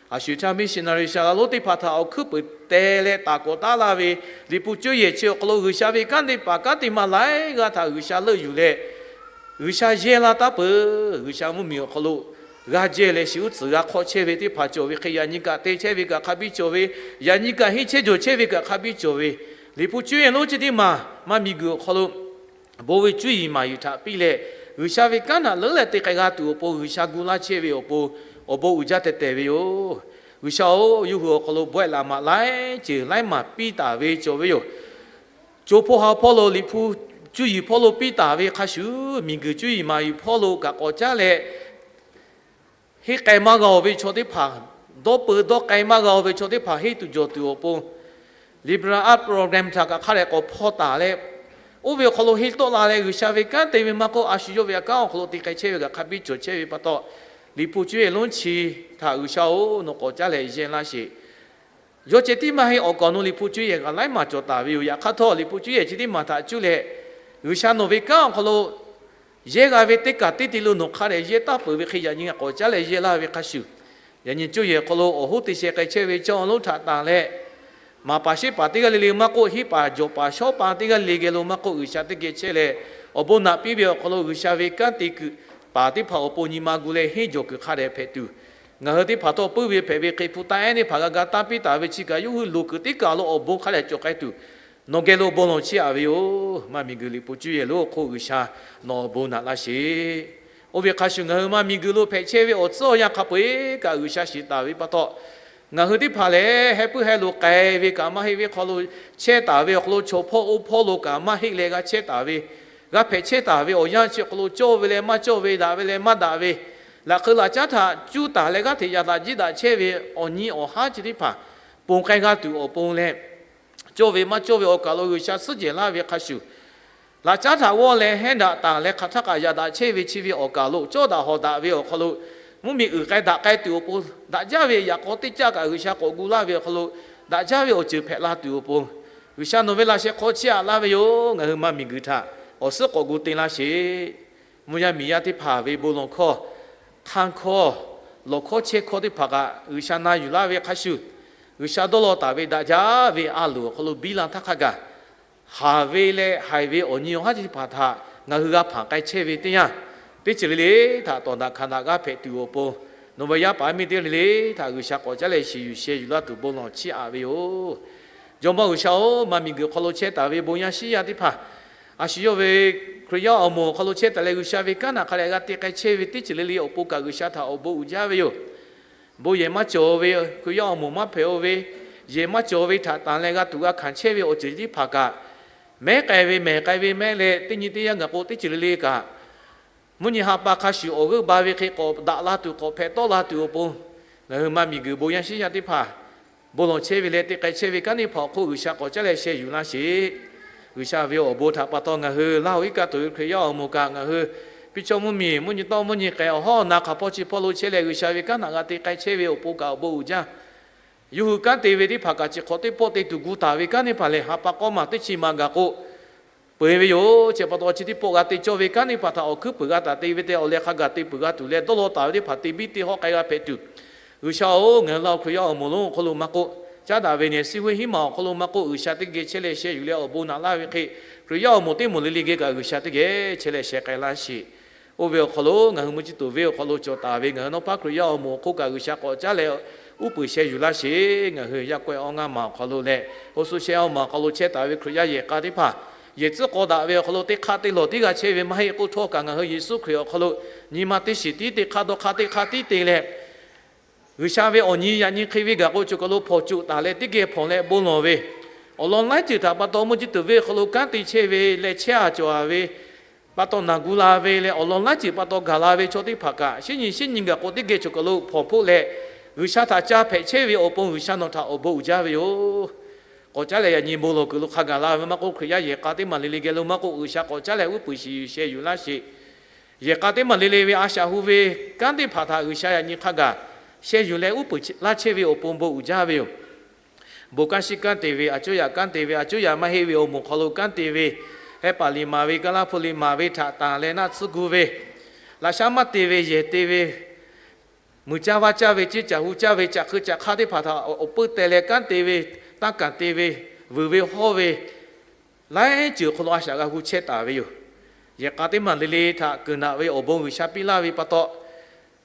A shu htaˇ missionary shaˍ laꞈ lonˉ teˇ hpaˍ htaꞈ awˬ hkuiˉ puiˍ teh leh taˍ k'awꞈ taˉ laˇ ve Liꞈ hpu cuˇ yehˬ chi awˬ hk'aw lo G'uiˬsha ve kanˉ teˇ hpaˍ kanˉ teˇ ma laiˉ g'aˇ htaꞈ G'uiˬsha leuˆ yuˬ leh, G'uiˬsha yehˇ laˇ taˉ peuˬ. G'uiˬsha mvuhˇmiˬ awˬ hk'aw lo g'a jehˇ leh shiˍ uˉ tcuhˍ g'a hk'awˆ chehˇ ve teˇ hpaˍ cawˬ ve hk'e, yaꞈ nyi kaꞈ te chehˇ ve kaꞈ hk'a biˇ cawˬ ve, yaꞈ nyi kaꞈ henˇ chehˇ jawˬ chehˇ ve kaꞈ hk'a biˇ cawˬ ve, Liꞈ hpu cuˇ yehˬ lonˉ chi teˇ maˬ maˇ miˬguiˬ awˬ hk'aw lo bon ve cuˇ yiˍ maˍ yiˍ htaꞈ piˇ leh, G'uiˬsha ve kanˉ htaꞈ leuˉ leh te k'ai g'a tuˬ awˬ pon G'uiˬsha gu laˇ chehˇ ve awˬ pon awˬ bon uiˍ jaˇ tehˬ tehˬ ve yoˬ. G'uiˬsha-oˬ, yawˇ hui awˬ hk'aw lo bawehˆ laꞈ maꞈ laiˉ ceuˬ laiˉ maˬ piˇ taˍ ve cawˬ ve yoˬ. Co hpawˇ ha hpawˇ lo Liꞈ hpu cuˇ yiˍ hpawˇ lo piˇ taˍ ve hk'a shuˍ, miˬguiˬ cuˇ yiˍ maˍ yiˍ hpawˇ lo kaꞈ k'awꞈ caˉ leh, henˇ k'ai maˇ g'a-oˬ ve chaw teˇ hpaˍ, dawˇ peu dawˇ k'ai maˇ g'a-oˬ ve chaw teˇ hpaˍ henˇ tuˬ jawˬ tuˬ awˬ pon Liberal Arts Program htaꞈ kaꞈ hk'a dehꞈ k'awꞈ hpaw taˍ leh, oˇ ve awˬ hk'aw lo henˇ tawˆ la leh G'uiˬsha ve kanˉ te ve maˇ k'oˆ, a shu yawˇ ve yaꞈ kanˉ awˬ hk'aw lo te k'ai chehˇ ve kaꞈ hk'a biˇ cawˬ chehˇ ve pa taw, Liꞈ hpu cuˇ yehˬ lonˉ chi htaꞈ G'uiˬsha-oˬ, nawˬ k'awꞈ caˉ leh yehˇ laˇ sheˍ. Yawˇ ceh tiˉ maˇ heˆ, awˬ kaˍ awˬ nu Liꞈ hpu cuˇ yehˬ kaꞈ laiˉ maˬ cawˬ taˍ ve yoˬ. Yaꞈ hk'aˇ htawˇ, Liꞈ hpu cuˇ yehˬ chi teˇ maˬ htaꞈ cuˇ leh G'uiˬsha nawˬ ve kanˉ awˬ hk'aw lo yehˇ g'a ve teˇ kaˬ teˇ te lo nawˬ hk'a dehꞈ yehˇ taˉ peuˬ ve hk'e, yaꞈ nyi k'awꞈ caˉ leh yehˇ laˇ ve hk'a shuˍ, yaꞈ nyi cuˇ yehˬ hk'aw lo awˬ hoˉ te sheh k'ai chehˇ ve chaw awˬ lonˉ htaꞈ tanˬ leh, maˍ paˍ sheˆ paˍ teˇ g'aˇ le le maˇ k'oˆ, henˇ paˍ jawˬ paˍ shawˉ paˍ teˇ g'aˇ le le geh lo maˇ k'oˆ, G'uiˬsha teˇ geh chehˇ leh, awˬ bon naꞈ piˇ ve awˬ hk'aw lo G'uiˬsha ve kanˉ te kuiˬ paˍ teˇ hpaˍ awˬ pon nyi ma gu leh henˇ jawˬ kuiˬ hk'a dehꞈ hpehꞈ tuˬ, ngaˬ hui teˇ hpaˍ htawˇ puiˉ ve hpehꞈ ve hk'e, hpu taˇ ehˉ teˇ hpaˍ g'a ga taˇ piˇ taˍ ve chi kaꞈ yawˇ hui loˍ kuiˬ teˇ kaˬ lo awˬ bon hk'a dehꞈ cawˬ k'ai tuˬ, nawˬ geh lo bon lawˬ chiˇ aꞈ ve yoˬ. Maˇ miˬguiˬ Liꞈ hpu cuˇ yehˬ lonˉ awˬ hk'oˆ G'uiˬsha nawˬ awˬ bon naꞈ laˇ sheˍ. Oˇ ve hk'a shuˍ, ngaˬ hui maˇ miˬguiˬ lo hpehꞈ chehˇ ve awˬ tcuhˉ awˬ yanˇ hk'a peu-eˬ kaꞈ G'uiˬsha shiˍ taˍ ve pa taw, ngaˬ hui teˇ hpaˍ lehˬ, heh puiˉ heh loꞈ k'ai ve kaꞈ maˇ heˆ ve hk'aw lo chehˇ taˍ ve awˬ hk'aw lo, chaw hpawˇ oˇ hpawˇ lo kaꞈ maˇ heˆ leh g'a chehˇ taˍ ve, g'a hpehꞈ chehˇ taˍ ve awˬ yanˇ chi awˬ hk'aw lo, cawˇ ve leh maˇ cawˇ ve, daꞈ ve leh maˇ daꞈ ve, laꞈ hk'eu laꞈ caˉ htaꞈ cuˇ taˍ leh g'aˇ hteꞈ yaꞈ daꞈ jiˇ daꞈ chehˇ ve awˬ nyi awˬ haˉ chi teˇ hpaˍ ponˬ k'ai g'a tuˬ awˬ pon leh, cawˇ ve maˇ cawˇ ve awˬ kaˬ lo G'uiˬsha suhˉ jehˬ laˇ ve hk'a shuˍ, laꞈ caˉ htaꞈ g'awˇ leh henˇ daꞈ taˍ leh hk'aˬ htaˇ kaꞈ yaꞈ daꞈ chehˇ ve chi ve awˬ kaˬ lo, cawˇ daꞈ hawˍ daꞈ ve awˬ hk'aw lo mvuhˇmiˬ uiˍ k'ai daꞈ k'ai tuˬ awˬ pon, daꞈ jaˇ ve yaꞈ k'aw teˇ caˆ kaꞈ G'uiˬsha k'awꞈ gu laˇ ve awˬ hk'aw lo, daꞈ jaˇ ve awˬ ceuˬ hpehꞈ la tuˬ awˬ pon, G'uiˬsha nawˬ ve laꞈ sheh hk'aw chiˇ aꞈ laˇ ve yoˬ. Ngaˬ hui maˇ miˬguiˬ htaꞈ awˬ suhˉ k'awꞈ gu te laˇ sheˍ. Mvuhˇ yaˇ miˬ yaˇ teˇ hpaˍ ve bon lawˬ hkawˇ, hk'aˇ hkawˇ, lawˬ hkawˇ chehˇ hkawˇ teˇ hpaˍ kaꞈ G'uiˬsha na yuˬ laˇ ve hk'a shuˍ, G'uiˬsha dawˇ law taˍ ve daꞈ jaˇ ve a loˍ awˬ hk'aw lo biˇ la htaˇ hk'a gaˬ, haˍ ve leh haiˬ ve awˬ nyi awˬ haˉ chi teˇ hpaˍ htaꞈ ngaˬ hui g'a hpanˍ k'ai chehˇ ve teˇ yanˇ, teˇ ceuˬ le le htaꞈ tawˍ daꞈ hkanˍ daꞈ g'aˇ hpehꞈ tuˬ awˬ pon, nawˬ ve yaˇ paˍ yaˇ miˇ teˇ g'aˇ le le htaꞈ G'uiˬsha k'awꞈ caˉ leh shiˍ yuˬ sheh yuˬ laˇ tuˬ bon lawˬ chiˇ aꞈ ve yoˬ. Jawˇmawˇ G'uiˬsha-oˬ, maˇ miˬguiˬ hk'aw lo chehˇ taˍ ve bon yaˇ shiˉ yaˇ teˇ hpaˍ, a shu yawˇ ve Hkriꞈ yaˇ awˬ moˍ awˬ hk'aw lo chehˇ taˍ leh G'uiˬsha ve kanˉ htaꞈ hk'a dehꞈ g'a te k'ai chehˇ ve teˇ ceuˬ le le awˬ pon kaꞈ G'uiˬsha htaꞈ awˬ bon uiˍ jaˇ ve yoˬ. Bon yehˬ maˇ cawˬ ve, Hkriꞈ yaˇ awˬ moˍ maˇ hpehꞈ-o ve, yehˬ maˇ cawˬ ve htaꞈ tanˬ leh g'a tuˬ g'a hkanˍ chehˇ ve awˬ ceuˬ chi teˇ hpaˍ kaꞈ, mehˉ k'ai ve mehˬ k'ai ve mehˉ leh teˇ nyi teˇ yanˇ gaˬ k'o teˇ ceuˬ le le kaꞈ, mvuhˇ nyi ha pa hk'a shuˍ awˬ g'euˆ ba ve hk'e k'awꞈ daꞈ la tuˬ k'awꞈ hpehꞈ tawˆ la tuˬ awˬ pon, ngaˬ hui maˇ miˬguiˬ bon yaˇ shiˉ yaˇ teˇ hpaˍ bon lawˬ chehˇ ve leh te k'ai chehˇ ve kanˉ teˇ hpaˍ awˬ hk'oˆ G'uiˬsha k'awꞈ caˉ leh sheh yuˬ laˇ sheˍ. G'uiˬsha ve awˬ bon htaꞈ pa taw ngaˬ hui Laˇ hoꞈ iˉ kaˆ tuˬ ve Hkriꞈ yaˇ awˬ moˍ kaꞈ ngaˬ hui piˇ cawˇ mvuhˇ miˬ mvuhˇ nyi tawˇ mvuhˇ nyi k'ai awˬ hawˉ awˬ na hk'aˬ hpawˇ chi hpawˇ lo chehˇ leh G'uiˬsha ve kanˉ htaꞈ g'a te k'ai chehˇ ve awˬ pon kaꞈ awˬ bon uiˍ jaˇ. Yawˇ hui kanˉ te ve teˇ hpaˍ kaꞈ chi hk'awꞈ teˇ pawˆ te tuˬ gu taˍ ve kanˉ teˇ hpaˍ lehˬ, ha pa k'awˇ maˬ teˇ chi maˬ gaˬ k'o, peu-eˬ ve yoˬ. Chi pa taw chi teˇ pawˆ g'a te cawˇ ve kanˉ teˇ hpaˍ htaꞈ awˬ hkuiˉ peuˬ g'a taˍ te ve tehꞈ awˬ leh hk'a gaˬ te peuˬ g'a tuˬ leh dawˇ law taˍ ve teˇ hpaˍ te biˇ te hawˆ k'ai g'a hpehꞈ tuˬ, G'uiˬsha-oˬ, ngaˬ hui Laˇ hoꞈ Hkriꞈ yaˇ awˬ moˍ lonˉ awˬ hk'aw lo maˇ k'oˆ, caˉ daꞈ ve nyi siˉ hoˇ hiˉ maˬ awˬ hk'aw lo maˇ k'oˆ, G'uiˬsha teˇ geh chehˇ leh sheh yuˬ leh awˬ bon naꞈ laˇ ve hk'e, Hkriꞈ yaˇ awˬ moˍ teˇ moˍ le le geh kaꞈ G'uiˬsha teˇ geh chehˇ leh sheh k'ai laˇ sheˍ. Oˇ ve awˬ hk'aw lo ngaˬ hui mvuhˇ ciˇ tuˬ venˇ awˬ hk'aw lo cawˬ taˍ ve ngaˬ hui nawˉ paˉ Hkriꞈ yaˇ awˬ moˍ awˬ hk'oˆ kaꞈ G'uiˬsha k'awꞈ caˉ leh uˉ peunˍ sheh yuˬ laˇ sheˍ. Ngaˬ hui yaˇ k'awehˇ awˬ ngaˇ maˬ awˬ hk'aw lo leh, oˇ suhˉ shehˆ awˬ maˬ awˬ hk'aw lo chehˇ taˍ ve Hkriꞈ yaˇ yehˬ k'a teˇ hpaˍ, yehˬ tcuhˉ k'aw daꞈ ve awˬ hk'aw lo teˇ hk'aˆ te lawˬ tiˉ g'a chehˇ ve maˇ heˆ k'oˆ htawˇ kaꞈ, ngaˬ hui Yeˍsuˆ Hkriꞈ awˬ hk'aw lo nyi ma teˇ shiˍ tiˉ te hk'aˆ dawˇ hk'aˆ teˇ hk'aˆ tiˉ te leh, G'uiˬsha ve awˬ nyi yaꞈ nyi hk'e ve gaˬ k'o, choˬ kaˬ lo hpawnˬ coꞈ taˍ leh teˇ geh hpawnˬ leh bon lawˬ ve, awˬ lawn laiˉ ceuˬ htaꞈ pa taw mvuhˇ ciˇ tuˬ venˇ awˬ hk'aw lo kanˉ te chehˇ ve leh chehˇ a cawˬ a ve pa taw naˬ gu la ve leh awˬ lawn laiˉ ceuˬ pa taw gaˬ la ve chaw teˇ hpaˍ kaꞈ, shinˉ nyi shinˉ nyi gaˬ k'o teˇ geh choˬ kaˬ lo hpawnˬ hpoˆ leh, G'uiˬsha htaꞈ ca hpehꞈ chehˇ ve awˬ pon G'uiˬsha nawˬ htaꞈ awˬ bon uiˍ jaˇ ve yoˬ. K'awꞈ caˉ leh yaꞈ nyi bon lawˬ kuiˬ lo hk'a gaˬ la ve maˇ k'oˆ, Hkriꞈ yaˇ yehˬ k'a teˇ maˬ le le geh lo maˇ k'oˆ, G'uiˬsha k'awꞈ caˉ leh uˉ peunˍ shiˍ yuˬ sheh yuˬ laˇ sheˍ. Yehˬ k'a teˇ maˬ le le ve a shaꞈ hu ve kanˉ teˇ hpaˍ htaꞈ G'uiˬsha yaꞈ nyi hk'a gaˬ sheh yuˬ leh uˉ peunˍ laˇ chehˇ ve awˬ pon bon uiˍ jaˇ ve yoˬ. Bon kanˉ shiˉ kanˉ te ve, a cuˉ yaꞈ kanˉ te ve, a cuˉ yaꞈ maˇ heˆ ve awˬ moˍ hk'aw lo kanˉ te ve, heh paˍ liꞈ maˍ ve, ga laˇ hpu liꞈ maˍ ve htaꞈ tanˬ leh naˆ tsuhˇ gu ve, laꞈ shaˉ maˇ te ve, yehˬ te ve, muiˬ caˇ vaˇ caˇ ve, ceˇ caˬ hu caˇ ve, caꞈ hk'eu caꞈ hk'aˇ teˇ hpaˍ htaꞈ awˬ peuˇ teh leh kanˉ te ve, tanˇ kanˍ te ve, vuiˬ ve hawˇ ve, laiˉ ceuˬ hk'aw lo a shaꞈ g'a hu chehˇ taˍ ve yoˬ. Yehˬ k'a teˇ maˬ le le htaꞈ kuiˬ naꞈ ve awˬ bon G'uiˬsha piˇ laˇ ve pa taw,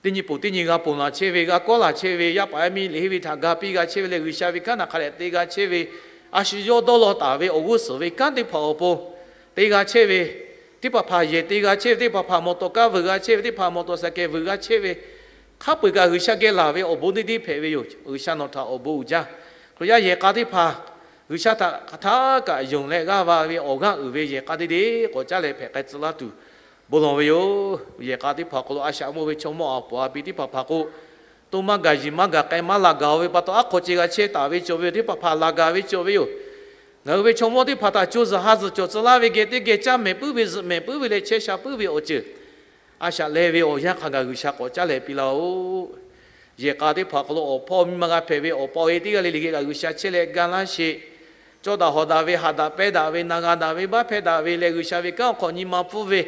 teˇ nyi ponˬ teˇ nyi g'a ponˬ laˬ chehˇ ve, g'a kawˉ laˬ chehˇ ve, yaˇ paˍ yaˇ miˇ liꞈ henˇ ve htaꞈ ga piˇ g'a chehˇ ve leh, G'uiˬsha ve kanˉ htaꞈ hk'a dehꞈ te g'a chehˇ ve, a shu yawˇ dawˇ law taˍ ve awˬ g'uˇ suhˍ ve kanˉ teˇ hpaˍ awˬ pon te g'a chehˇ ve, teˇ hpaˍ hpaˍ yehˬ te g'a chehˇ ve, teˇ hpaˍ hpaˍ mawˬ tawˍ kaˇ vuiˬ g'a chehˇ ve, teˇ hpaˍ mawˬ tawˍ saˍ kehˬ vuiˬ g'a chehˇ ve, hk'a peu-eˬ kaꞈ G'uiˬsha geh laˬ ve awˬ bon teˇ deˇ hpehꞈ ve yoˬ. G'uiˬsha nawˬ htaꞈ awˬ bon uiˍ jaˇ. Hkriꞈ yaˇ yehˬ k'a teˇ hpaˍ G'uiˬsha htaꞈ hk'aˬ htaˇ kaꞈ yonˍ leh g'aˇ va ve awˬ g'aˇ uiˍ ve yehˬ k'a teˇ deˇ k'awꞈ caˉ leh hpehꞈ k'ai tcuh laˇ tuˬ bon lawˬ ve yoˬ. Yehˬ k'a teˇ hpaˍ awˬ hk'aw lo a shaꞈ mawˇ ve chaw mawˇ a poˍ a pi teˇ hpaˍ hpaˍ k'o, to maˇ gaˬ yiˬ maˇ gaˬ k'ai maˇ laˬ gaˬ-o ve pa taw, aˉ hk'aw ceh g'a chehˇ taˍ ve cawˬ ve yoˬ. Teˇ hpaˍ hpaˍ laˬ gaˬ ve cawˬ ve yoˬ. Ngaˬ hui ve chaw mawˇ teˇ hpaˍ htaꞈ co zuhˬ ha zuhˬ cawˬ tcuh laˇ ve geh teˇ geh caˇ mehˍ puiˉ ve zuhꞈ mehˍ puiˉ ve leh chehˇ sha puiˉ ve awˬ ceuˬ a shaꞈ leh ve awˬ yanˇ hk'a gaˬ G'uiˬsha k'awꞈ caˉ leh piˇ laˇ-oˬ. Yehˬ k'a teˇ hpaˍ awˬ hk'aw lo awˬ hpawˇ miˇ ma g'a hpehꞈ ve awˬ pa awˬ e teˇ g'aˇ le le geh kaꞈ G'uiˬsha chehˇ leh ga laˇ sheˍ. Cawˇ daꞈ hawˍ daꞈ ve, haꞈ daꞈ pehnˇ daꞈ ve, na g'a daꞈ ve, baˆ hpehˇ daꞈ ve leh G'uiˬsha ve kanˉ awˬ hk'aw nyi ma pfuhˇ ve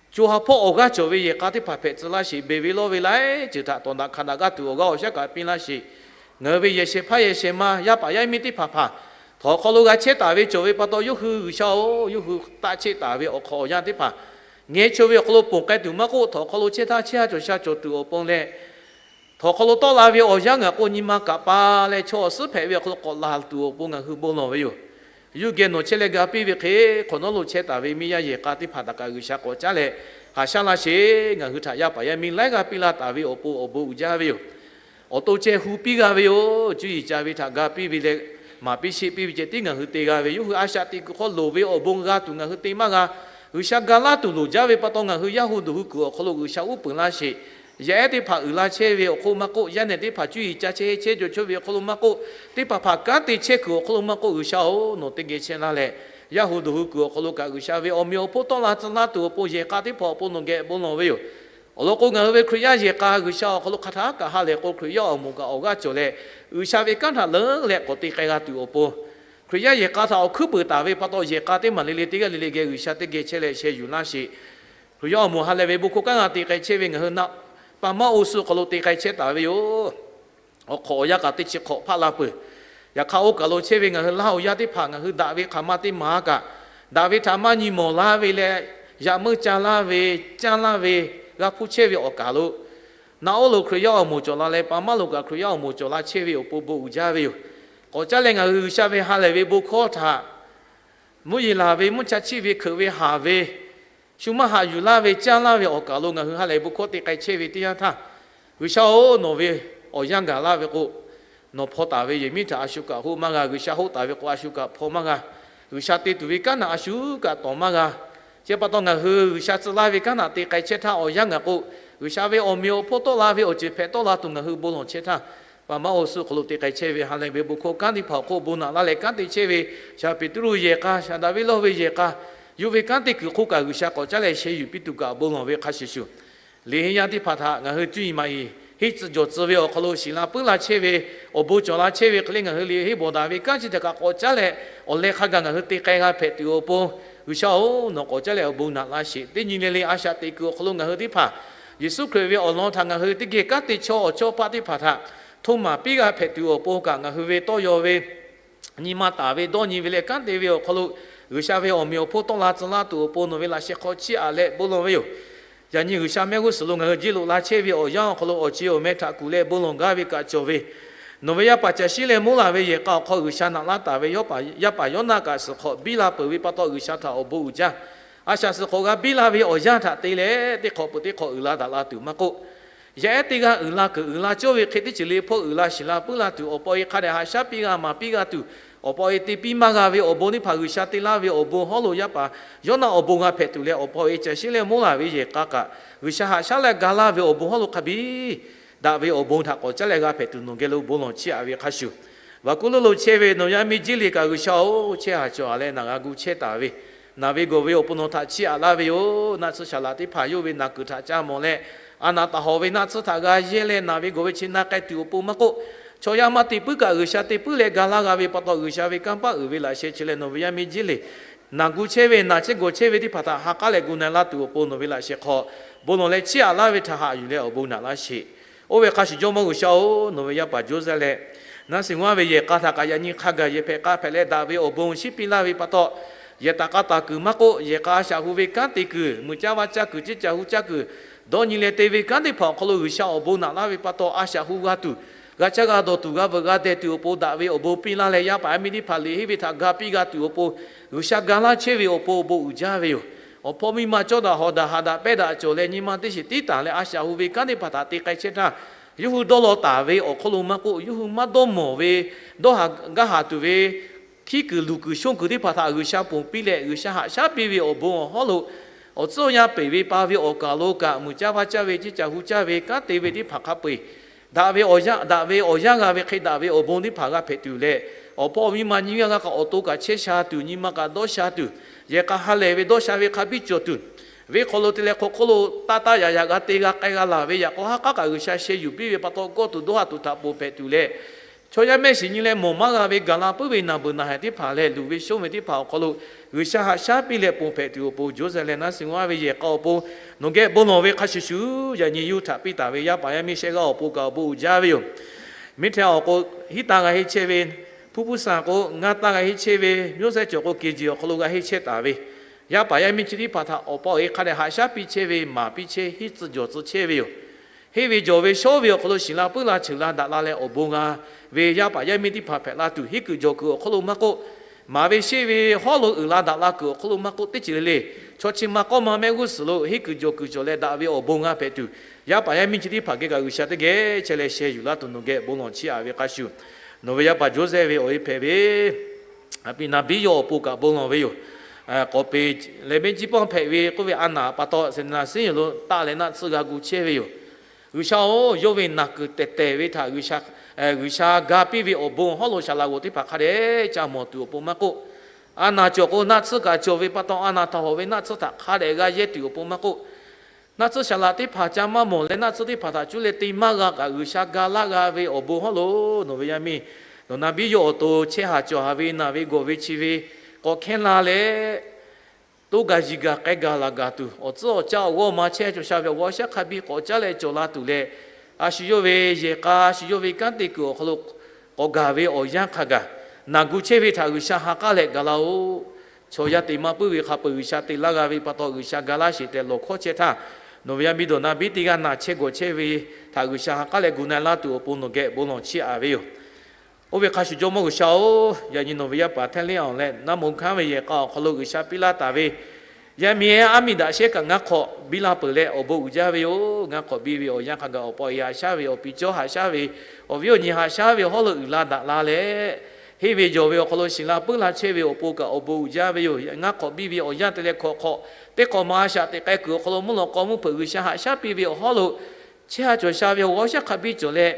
co ha hpawˇ awˬ g'aˇ cawˬ ve yehˬ k'a teˇ hpaˍ hpehꞈ tcuh laˇ sheˍ. Beˬ ve lawˇ ve laiˉ ceuˬ htaꞈ tawˍ daꞈ hk'a daꞈ g'aˇ tuˬ awˬ g'aˇ awˬ shaˉ kaꞈ piˇ laˇ sheˍ. Ngaˬ hui ve yehˬ shehˍ hpaˇ yehˬ shehˍ ma, yaˇ paˍ yaˇ miˇ teˇ hpaˍ hpaˍ htawnˍ awˬ hk'aw lo g'a chehˇ taˍ ve cawˬ ve pa taw, yawˇ hui G'uiˬsha-oˬ, yawˇ hui taˆ chehˇ taˍ ve awˬ hk'aw awˬ yanˇ teˇ hpaˍ ngeh chaweh ve awˬ hk'aw lo ponˬ k'ai tuˬ maˇ k'oˆ, htawnˍ awˬ hk'aw lo chehˇ htaˇ chehˇ ha cawˬ sha cawˬ tuˬ awˬ pon leh, htawnˍ awˬ hk'aw lo tawˆ la ve awˬ yanˇ ngaˬ k'o nyi ma kaꞈ pa leh chaw awˬ suhˉ hpehꞈ ve awˬ hk'aw lo k'awꞈ laˬ tuˬ awˬ pon ngaˬ hui bon lawˬ ve yoˬ. Yawˇ geh nawˬ chehˇ leh ga piˇ ve hk'e, hk'awꞈ nawˉ lo chehˇ taˍ ve miˇ yaˇ yehˬ k'a teˇ hpaˍ htaꞈ kaꞈ G'uiˬsha k'awꞈ caˉ leh haꞈ shaˉ laˇ sheˍ. Ngaˬ hui htaꞈ yaˇ paˍ yaˇ miˇ laiˉ g'aˇ piˇ laˇ taˍ ve awˬ pon awˬ bon uiˍ jaˇ ve yoˬ. Awˬ to ceh hu piˇ g'a ve yoˬ. Cuˇ yiˍ ca ve htaꞈ ga piˇ ve leh, maˍ piˇ sheˆ piˇ ve ceh tiˉ ngaˬ hui te g'a ve, yawˇ hui a shaꞈ teꞈ kuiˬ hk'aw loˍ ve awˬ bon g'a tuˬ ngaˬ hui te maˇ g'a. G'uiˬsha ga laˇ tuˬ loˍ jaˇ ve pa taw, ngaˬ hui yaˇ hu duˬ hu kuiˬ awˬ hk'aw lo G'uiˬsha uˉ peunˍ laˇ sheˍ. Yaˇ ehˉ teˇ hpaˍ uiˍ la chehˇ ve awˬ hk'oˆ maˇ k'oˆ, yaˇ nehˬ teˇ hpaˍ cuˇ yiˍ ca chehˇ chehˇ cawˬ chaweh ve awˬ hk'aw lo maˇ k'oˆ, teˇ hpaˍ hpaˍ kanˉ te chehˇ kuiˬ awˬ hk'aw lo maˇ k'oˆ, G'uiˬsha-oˬ, nawˬ teˇ geh chehˇ laˇ leh, yaˇ hu duˬ hu kuiˬ awˬ hk'aw lo kaꞈ G'uiˬsha ve awˬ meꞈ awˬ hponˇ tawˆ la tcuh laˇ tuˬ awˬ pon yehˬ k'a teˇ hpaˍ awˬ pon nawˬ geh bon lawˬ ve yoˬ. Awˬ lawn k'o, ngaˬ hui ve Hkriꞈ yaˇ yehˬ k'a G'uiˬsha awˬ hk'aw lo hk'a htaꞈ kaꞈ ha lehˬ k'o, Hkriꞈ yaˇ awˬ moˍ kaꞈ awˬ g'aˇ cawˬ leh, G'uiˬsha ve kanˉ htaꞈ leuˉ leh k'awꞈ te k'ai g'a tuˬ awˬ pon, Hkriꞈ yaˇ yehˬ k'a htaꞈ awˬ hkuiˉ peuˍ taˍ ve pa taw, yehˬ k'a teˇ maˬ le le teˇ g'aˇ le le geh G'uiˬsha teˇ geh chehˇ leh sheh yuˬ laˇ sheˍ. Hkriꞈ yaˇ awˬ moˍ ha lehˬ ve bon hkawˇ kanˉ g'a te k'ai chehˇ ve ngaˬ hui naˆ paˍ maˇ oˇ suh hk'aw lo te k'ai chehˇ taˍ ve yoˬ. Awˬ hk'awꞈ awˬ yanˇ kaꞈ teˇ chi hk'awꞈ hpaˆ la peuˬ. Yaꞈ hk'aˇ, oˇ kaˬ lo chehˇ ve ngaˬ hui Laˇ huˍ yaˇ teˇ hpaˍ ngaˬ hui daꞈ ve hk'aˬ ma teˇ maˬ kaꞈ, daꞈ ve htaꞈ maˇ nyi mawˬ laˇ ve leh, yaꞈ meuˇ ca laˇ ve, caˇ laˇ ve, g'a hpuˇ chehˇ ve awˬ kaˬ lo, naˆ oˉ lo Hkriꞈ yaˇ awˬ moˍ cawˬ la leh, paˍ maˇ lo kaꞈ Hkriꞈ yaˇ awˬ moˍ cawˬ la chehˇ ve awˬ pon bon uiˍ jaˇ ve yoˬ. K'awꞈ caˉ leh ngaˬ hui G'uiˬsha ve ha lehˬ ve bon hkawˇ htaꞈ mvuhˇ yeˬ laˬ ve, mvuhˇ cha chiˆ ve, hkeuꞈ ve haˍ ve, shu maˇ haꞈ yuˬ laˇ ve, caˇ laˇ ve awˬ kaˬ lo ngaˬ hui ha lehˬ bon hkawˇ te k'ai chehˇ ve teˇ yanˇ htaˇ, G'uiˬsha-oˬ, nawˬ ve awˬ yanˇ gaˬ laˇ ve k'o, nawˬ hpaw taˍ ve yehˬ miˉ htaꞈ a shu kaꞈ hoˆ maˇ g'a. G'uiˬsha hoˆ taˍ ve k'o, a shu kaꞈ hpaw maˇ g'a. G'uiˬsha te tuˬ ve kanˉ htaꞈ a shu kaꞈ tawˍ maˇ g'a. Chi pa taw, ngaˬ hui G'uiˬsha tcuh laˇ ve kanˉ htaꞈ te k'ai chehˇ htaˇ, awˬ yanˇ gaˬ k'o, G'uiˬsha ve awˬ meꞈ awˬ hponˇ tawˆ la ve awˬ ceuˬ hpehꞈ tawˆ la tuˬ ngaˬ hui bon lawˬ chehˇ htaˇ, paˍ maˇ oˇ suh hk'aw lo te k'ai chehˇ ve ha lehˬ ve bon hkawˇ kanˉ teˇ hpaˍ awˬ hk'oˆ bon naꞈ laˇ leh kanˉ te chehˇ ve, shaˍ Peˍtruˆ yehˬ k'a, shaˍ Daˍviˆ lawˇ ve yehˬ k'a, yawˇ ve kanˉ te kuiˬ hk'oˆ kaꞈ G'uiˬsha k'awꞈ caˉ leh sheh yuˬ piˇ tuˬ kaꞈ bon lawˬ ve hk'a shuˍ shuˍ, liꞈ henˇ yaˇ teˇ hpaˍ htaꞈ ngaˬ hui cuˇ yiˍ maꞈ yiˍ henˇ tcuh jawˬ tcuh ve awˬ hk'aw lo shiˍ la puiˉ la chehˇ ve, awˬ bon cawˬ la chehˇ ve hk'e leh, ngaˬ hui liꞈ henˇ bawˬ daꞈ ve kanˉ chi htaꞈ kaꞈ k'awꞈ caˉ leh, awˬ leh hk'a gaˬ ngaˬ hui te k'ai g'a hpehꞈ tuˬ awˬ pon, G'uiˬsha-oˬ, nawˬ k'awꞈ caˉ leh awˬ bon naꞈ laˇ sheˍ. Teˇ nyi le le a shaꞈ teꞈ kuiˬ awˬ hk'aw lo ngaˬ hui teˇ hpaˍ Yeˍsuˆ Hkriꞈ ve awˬ lawn htaꞈ ngaˬ hui teˇ geh kanˉ te chaw awˬ chawˇ paˆ teˇ hpaˍ htaꞈ htoˇ maˍ piˇ g'a hpehꞈ tuˬ awˬ pon kaꞈ, ngaˬ hui ve tawˇ yaw ve nyi ma taˍ ve, dawˇ nyi ve leh kanˉ te ve awˬ hk'aw lo, G'uiˬsha ve awˬ meꞈ awˬ hponˇ tawˆ la tcuh laˇ tuˬ awˬ pon nawˬ ve laꞈ sheh hk'aw chiˇ aꞈ leh bon lawˬ ve yoˬ. Yaꞈ nyi G'uiˬsha mehˆ g'uˇ suhˍ lo ngaˬ hui jiˇ loꞈ la chehˇ ve awˬ yanˇ awˬ hk'aw lo awˬ ceˬ awˬ meh htaꞈ kuˬ leh bon lawˬ gaˇ ve kaꞈ cawˬ ve, nawˬ ve yaˇ paˍ caˬ shiˉ leh mvuhˇ laˬ ve yehˬ k'a awˬ hk'aw G'uiˬsha naꞈ laˇ taˍ ve yaˇ paˍ Yawˇnaˆ kaꞈ suhˍ hk'awꞈ biˇ la peuˬ ve pa taw, G'uiˬsha htaꞈ awˬ bon uiˍ jaˇ. A shaꞈ suhˍ hk'awꞈ g'a biˇ la ve awˬ yanˇ htaꞈ te leh, teˇ hk'awꞈ peuˬ teˇ hk'awꞈ uiˍ la daꞈ la tuˬ maˇ k'oˆ, yaˇ ehˉ teˇ g'aˇ uiˍ la kuiˬ uiˍ la cawˇ ve hk'e teˇ ceuˬ le hpawˇ uiˍ la shiˍ la puiˉ la tuˬ, awˬ pa awˬ e hk'a dehꞈ haꞈ shaˉ piˇ g'a maˍ piˇ g'a tuˬ, awˬ pa awˬ e te piˇ maˇ g'a ve awˬ bon teˇ hpaˍ G'uiˬsha te laˇ ve awˬ bon hawˉ lo yaˇ paˍ Yawˇnaˆ awˬ bon g'a hpehꞈ tuˬ leh, awˬ pa awˬ e caˬ shiˉ leh mvuhˇ laˬ ve yehˬ k'a kaꞈ G'uiˬsha haꞈ shaˉ leh ga laˇ ve awˬ bon hawˉ lo hk'a biˇ daꞈ ve awˬ bon htaꞈ k'awꞈ caˉ leh g'a hpehꞈ tuˬ nawˬ geh lo bon lawˬ chiˇ aꞈ ve hk'a shuˍ, Vaˍkuˇluˇ lo chehˇ ve nawˬ yaˇ miˇ Jiˇliˬ kaꞈ, G'uiˬsha-oˬ, chehˇ haˍ cawˬ haˍ leh naˬ g'a gu chehˇ taˍ ve, naˬ ve gawˬ ve awˬ pon nawˬ htaꞈ chiˇ aꞈ laˇ ve yoˬ. Naˆ tsuhˇ shaˍ laꞈ teˇ hpaˍ yawˇ ve naˬ kuiˬ htaꞈ ca mawˬ leh, a naˍ taˍ hawˍ ve naˆ tsuhˇ htaꞈ g'a yehˇ leh naˬ ve gawˬ ve chi na k'ai tuˬ awˬ pon maˇ k'oˆ, chaw yaˇ maˇ te puiˉ kaꞈ G'uiˬsha te puiˉ leh ga laˇ g'a ve pa taw, G'uiˬsha ve kanˇ paˆ uiˍ ve laꞈ sheh chi leh nawˬ ve yaˇ miˇ Jiˇliˬ naˬ gu chehˇ ve, naˬ chehˇ gawˬ chehˇ ve teˇ hpaˍ htaꞈ ha k'aˉ leh gu na laˇ tuˬ awˬ pon nawˬ ve laꞈ sheh hk'aw bon lawˬ leh chiˇ aꞈ laˇ ve htaꞈ haꞈ yuˬ leh awˬ bon naꞈ laˇ sheˍ. Oˇ ve hk'a shuˍ, Jawˇmawˇ G'uiˬsha-oˬ, nawˬ ve yaˇ paˍ Joseph leh naˆ shiˍ g'aˇ ve yehˬ k'a htaꞈ kaꞈ yaꞈ nyi hk'a gaˬ yehˬ hpehꞈ k'a hpehꞈ leh daꞈ ve awˬ bon shiˉ piˇ laˇ ve pa taw, yehˬ taˍ k'a taˍ kuiˬ maˇ k'oˆ, yehˬ k'a a shaꞈ hu ve kanˉ te kuiˬ, muiˬ caˇ vaˇ caˇ kuiˬ, ceˇ caˬ hu caˇ kuiˬ, dawˇ nyi leh te ve kanˉ teˇ hpaˍ awˬ hk'aw lo G'uiˬsha awˬ bon naꞈ laˇ ve pa taw, a shaꞈ hu g'a tuˬ, g'a caˇ g'a dawˬ tuˬ, g'a veuꞈ g'a deh tuˬ awˬ pon daꞈ ve awˬ bon piˇ laˇ leh, yaˇ paˍ yaˇ miˇ teˇ hpaˍ liꞈ henˇ ve htaꞈ ga piˇ g'a tuˬ awˬ pon, G'uiˬsha ga laˇ chehˇ ve awˬ pon awˬ bon uiˍ jaˇ ve yoˬ. Awˬ hpawˇ miˇ ma cawˇ daꞈ hawˍ daꞈ haꞈ daꞈ pehˇ daꞈ cawˬ leh, nyi ma teˇ shiˍ tiˉ taˍ leh a shaꞈ hu ve kanˉ teˇ hpaˍ htaꞈ te k'ai chehˇ htaˇ, yawˇ hui dawˇ law taˍ ve awˬ hk'aw lo maˇ k'oˆ, yawˇ hui maˇ dawˇ mawˬ ve, dawˇ haˍ gaˇ haˍ tuˬ ve hkiˉ kuiˬ luˬ kuiˬ shonˇ kuiˬ teˇ hpaˍ htaꞈ G'uiˬsha ponˬ piˇ leh, G'uiˬsha haꞈ shaˉ piˇ ve awˬ bon awˬ hawˉ lo awˬ tcuhˉ awˬ yanˇ peˬ ve pa ve awˬ kaˬ lo kaꞈ, muiˬ caˇ vaˇ caˇ ve, ceˇ caˬ hu caˇ ve, kanˉ te ve teˇ hpaˍ hk'a peu-eˬ daꞈ ve awˬ yanˇ, daꞈ ve awˬ yanˇ g'a ve hk'e daꞈ ve awˬ bon teˇ hpaˍ g'a hpehꞈ tuˬ leh, awˬ hpawˇ miˇ ma nyiˇ g'aˇ g'aˇ kaꞈ awˬ to kaꞈ chehˇ sha tuˬ, nyi ma kaꞈ dawˇ sha tuˬ, yehˬ k'a ha lehˬ ve dawˇ sha ve hk'a biˇ cawˬ tuˬ, venˇ hk'aw lo te leh hk'aw hk'oˆ lo taˇ taˇ yaꞈ yaꞈ g'a te g'a k'ai g'a laˬ ve yaꞈ k'aw haˉ k'aˉ kaꞈ G'uiˬsha sheh yuˬ piˇ ve pa taw, g'awˇ tuˬ dawˇ haˍ tuˬ htaꞈ ponˬ hpehꞈ tuˬ leh, chaw yaˇ mehˆ shiˍ nyi leh mawˬ maˇ g'a ve gaˬ la puiˉ ve naˬ beuˬ naˬ haiˬ teˇ hpaˍ leh luˬ ve shonˇ ve teˇ hpaˍ awˬ hk'aw lo G'uiˬsha haꞈ shaˉ piˇ leh ponˬ hpehꞈ tuˬ awˬ pon, Joseph leh naˆ shiˍ g'aˇ ve yehˬ k'a awˬ pon nawˬ geh bon lawˬ ve hk'a shuˍ shuˍ, yaꞈ nyi yawˇ hui htaꞈ piˇ taˍ ve yaˇ paˍ yaˇ miˇ shehˆ g'aˇ awˬ pon kaꞈ awˬ bon uiˍ jaˇ ve yoˬ. Miˇ hteˇ awˬ k'o, hiˉ taˇ g'a henˇ chehˇ ve, hpuˇ hpuˇ saˍ k'o ngaˇ taˇ g'a henˇ chehˇ ve, myoˇ sehˉ cawˬ k'o kehˬ jiˬ awˬ hk'aw lo g'a henˇ chehˇ taˍ ve yaˇ paˍ yaˇ miˇ chi teˇ hpaˍ htaꞈ awˬ pa awˬ e hk'a dehꞈ haꞈ shaˉ piˇ chehˇ ve, maˍ piˇ chehˇ, henˇ tcuh jawˬ tcuh chehˇ ve yoˬ. Henˇ ve jawˬ ve shawˉ ve awˬ hk'aw lo shiˍ la puiˉ la cheuˬ la daꞈ la leh awˬ bon g'a ve yaˇ paˍ yaˇ miˇ teˇ hpaˍ hpehꞈ la tuˬ, henˇ kuiˬ jawˬ kuiˬ awˬ hk'aw lo maˇ k'oˆ, maˍ ve sheˆ ve hawˉ lo uiˍ la daꞈ la kuiˬ awˬ hk'aw lo maˇ k'oˆ, teˇ ceuˬ le le chaw chi ma k'awˇ ma mehˆ g'uˇ suhˍ lo henˇ kuiˬ jawˬ kuiˬ cawˬ leh daꞈ ve awˬ bon g'a hpehꞈ tuˬ, yaˇ paˍ yaˇ miˇ chi teˇ hpaˍ geh kaꞈ G'uiˬsha teˇ geh chehˇ leh sheh yuˬ laˇ tuˬ nawˬ geh bon lawˬ chiˇ aꞈ ve hk'a shuˍ, nawˬ ve yaˇ paˍ Joseph ve awˬ e hpehꞈ ve Aˬ piˍ naˍ biˇ yawˇ awˬ pon kaꞈ bon lawˬ ve yoˬ. K'awꞈ peˍ leh mehˆ jiˇ pawˆ hpehꞈ ve k'oˆ ve a naˍ pa taw, seˍnaˍ siˉ yoˬ lo taˆ leh naˆ tsuhˇ g'a gu chehˇ ve yoˬ. G'uiˬsha-oˬ, yawˇ ve naˬ kuiˬ tehˬ tehˬ ve htaꞈ G'uiˬsha ga piˇ ve awˬ bon hawˉ lo saˍ laꞈ g'oˍ teˇ hpaˍ hk'a dehꞈ ca mawˬ tuˬ awˬ pon maˇ k'oˆ, a naˍ cawˬ k'o naˆ tsuhˇ kaꞈ cawˬ ve pa taw, a naˍ htaꞈ hawꞈ ve naˆ tsuhˇ htaꞈ hk'a dehꞈ g'a yehˇ tuˬ awˬ pon maˇ k'oˆ, naˆ tsuhˇ saˍ laꞈ teˇ hpaˍ ca maˇ mawˬ leh naˆ tsuhˇ teˇ hpaˍ htaꞈ cuˇ leh te maˇ g'a kaꞈ, G'uiˬsha ga laˇ g'a ve awˬ bon hawˉ lo nawˬ ve yaˇ miˇ, nawˬ naˍ biˇ yawˇ awˬ to chehˇ haˍ cawˬ haˍ ve naˬ ve gawˬ ve chi ve k'awꞈ hkehˇ la leh, toˇ gaˬ yiˬ gaˬ k'ai gaˬ laˬ gaˬ tuˬ, awˬ tcuhˉ awˬ caˇ awˬ g'awˇ ma chehˇ cawˬ sha ve awˬ g'aˇ awˬ shaˉ hk'a biˇ k'awꞈ caˉ leh cawˬ la tuˬ leh, a shu yawˇ ve yehˬ k'a, a shu yawˇ ve kanˉ te kuiˬ awˬ hk'aw lo k'awꞈ gaˬ ve awˬ yanˇ hk'a gaˬ, naˬ gu chehˇ ve htaꞈ G'uiˬsha ha k'aˉ leh ga laˇ-oˆ. Chaw yaˇ te maˇ puiˉ ve hk'a peu-eˬ G'uiˬsha te laˇ g'a ve pa taw, G'uiˬsha ga laˇ sheˍ tehꞈ lawˬ hkawˇ chehˇ htaˇ, nawˬ ve yaˇ miˇ dawˬ naˍ biˇ teˇ g'aˇ naˬ chehˇ gawˬ chehˇ ve htaꞈ G'uiˬsha ha k'aˉ leh gu na laˇ tuˬ awˬ pon nawˬ geh bon lawˬ chiˇ aꞈ ve yoˬ. Oˇ ve hk'a shuˍ, Jawˇmawˇ G'uiˬsha-oˬ, yaꞈ nyi nawˬ ve yaˇ paˍ Htehˇ liˇ awˬ leh naˆ moˍ hkanˉ ve yehˬ k'a awˬ hk'aw lo G'uiˬsha piˇ laˇ taˍ ve, yaˇ miˇ aˉ miˇ daꞈ shehˉ kaꞈ ngaˇ hk'awꞈ biˇ la peuˬ leh awˬ bon uiˍ jaˇ ve yoˬ. Ngaˇ hk'awꞈ biˇ ve awˬ yanˇ hk'a gaˬ awˬ pa awˬ e haꞈ shaˉ ve, awˬ piˍ cawˇ haꞈ shaˉ ve, awˬ viˉ awˬ nyi haꞈ shaˉ ve hawˉ lo uiˍ la daꞈ la leh, henˇ ve jawˬ ve awˬ hk'aw lo shiˍ la puiˉ la chehˇ ve awˬ pon kaꞈ awˬ bon uiˍ jaˇ ve yoˬ. Ngaˇ hk'awꞈ biˇ ve awˬ yanˇ te leh hkawꞈ hk'awꞈ teˇ hk'awꞈ ma a shaꞈ teꞈ k'ai kuiˬ awˬ hk'aw lo mvuhˇ lawꞈ k'aw mvuhˇ hpeuꞈ G'uiˬsha haꞈ shaˉ piˇ ve awˬ hawˉ lo chehˇ ha cawˬ sha ve awˬ g'aˇ awˬ shaˉ hk'a biˇ cawˬ leh,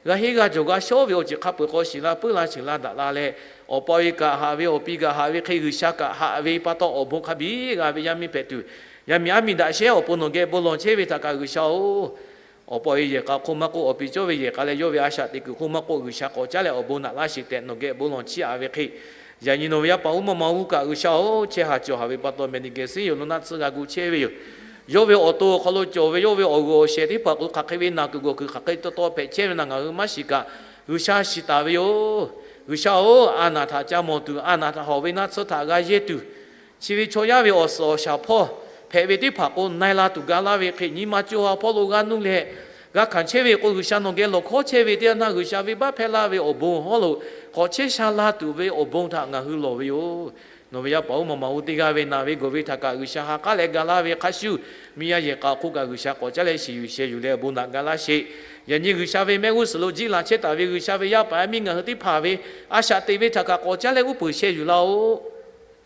g'a henˇ g'a jawˬ g'a shawˉ ve awˬ ceuˬ hk'a peu-eˬ k'aw shiˍ la puiˉ la cheuˬ la daꞈ la leh, awˬ pa awˬ e kaꞈ haꞈ ve, awˬ piˍ kaꞈ haꞈ ve hk'e G'uiˬsha kaꞈ haꞈ ve pa taw, awˬ bon hk'a biˇ g'a ve yaˇ miˇ hpehꞈ tuˬ, yaˇ miˇ aˉ miˇ daꞈ shehˉ awˬ pon nawˬ geh bon lawˬ chehˇ ve htaꞈ kaꞈ G'uiˬsha-oˬ, awˬ pa awˬ e yehˬ k'a hk'oˆ maˇ k'oˆ, awˬ piˍ cawˇ ve yehˬ k'a leh yawˇ ve a shaꞈ teꞈ kuiˬ hk'oˆ maˇ k'oˆ, G'uiˬsha k'awꞈ caˉ leh awˬ bon naꞈ laˇ sheˍ tehꞈ nawˬ geh bon lawˬ chiˇ aꞈ ve hk'e, yaꞈ nyi nawˬ ve yaˇ paˍ uˉ maˇ ma uˉ kaꞈ G'uiˬsha-oˬ, chehˇ ha cawˬ haˍ ve pa taw, Medicare siˉ yoˬ lo naˆ tsuhˇ g'a gu chehˇ ve yoˬ. Yawˇ ve awˬ to awˬ hk'aw lo cawˬ ve yawˇ ve awˬ g'uiˬ awˬ shehˍ teˇ hpaˍ k'o hk'aˬ hk'e ve naˬ kuiˬ gawˬ kuiˬ hk'aˬ hk'e taw taw hpehꞈ chehˇ ve naˬ ngaˬ hui maˇ shiˍ kaꞈ, G'uiˬsha shiˍ taˍ ve yoˬ. G'uiˬsha-oˬ, a naˍ htaꞈ ca mawˬ tuˬ, a naˍ htaꞈ hawꞈ ve naˆ tsuhˇ htaꞈ g'a yehˇ tuˬ, chi ve chaw yaˇ ve awˬ suhˍ awˬ shaˍ hpawˇ hpehꞈ ve teˇ hpaˍ k'o na e la tuˬ ga laˇ ve hk'e, nyi ma co ha hpawˇ lo g'a nuˇ leh g'a hkanˍ chehˇ ve k'o, G'uiˬsha nawˬ geh lawˬ hkawˇ chehˇ ve teˇ yanˇ htaˇ, G'uiˬsha venˇbaˆ hpehˇ laˇ ve awˬ bon hawˉ lo k'awꞈ chehˇ sha la tuˬ ve awˬ bon htaꞈ ngaˬ hui lawˬ ve yoˬ. Nawˬ ve yaˇ paˍ uˉ maˇ ma uˉ teˇ g'aˇ ve naˬ ve gawˬ ve htaꞈ kaꞈ G'uiˬsha ha k'aˉ leh ga laˇ ve hk'a shuˍ, miˇ yaˇ yehˬ k'a hk'oˆ kaꞈ G'uiˬsha k'awꞈ caˉ leh shiˍ yuˬ sheh yuˬ leh awˬ bon naꞈ ga laˇ sheˍ. Yaꞈ nyi G'uiˬsha ve mehˆ g'uˇ suhˍ lo jiˆ laˬ chehˇ taˍ ve G'uiˬsha ve yaˇ paˍ yaˇ miˇ ngaˬ hui teˇ hpaˍ ve a shaꞈ teꞈ ve htaꞈ kaꞈ k'awꞈ caˉ leh uˉ peunˍ sheh yuˬ laˇ-oˆ.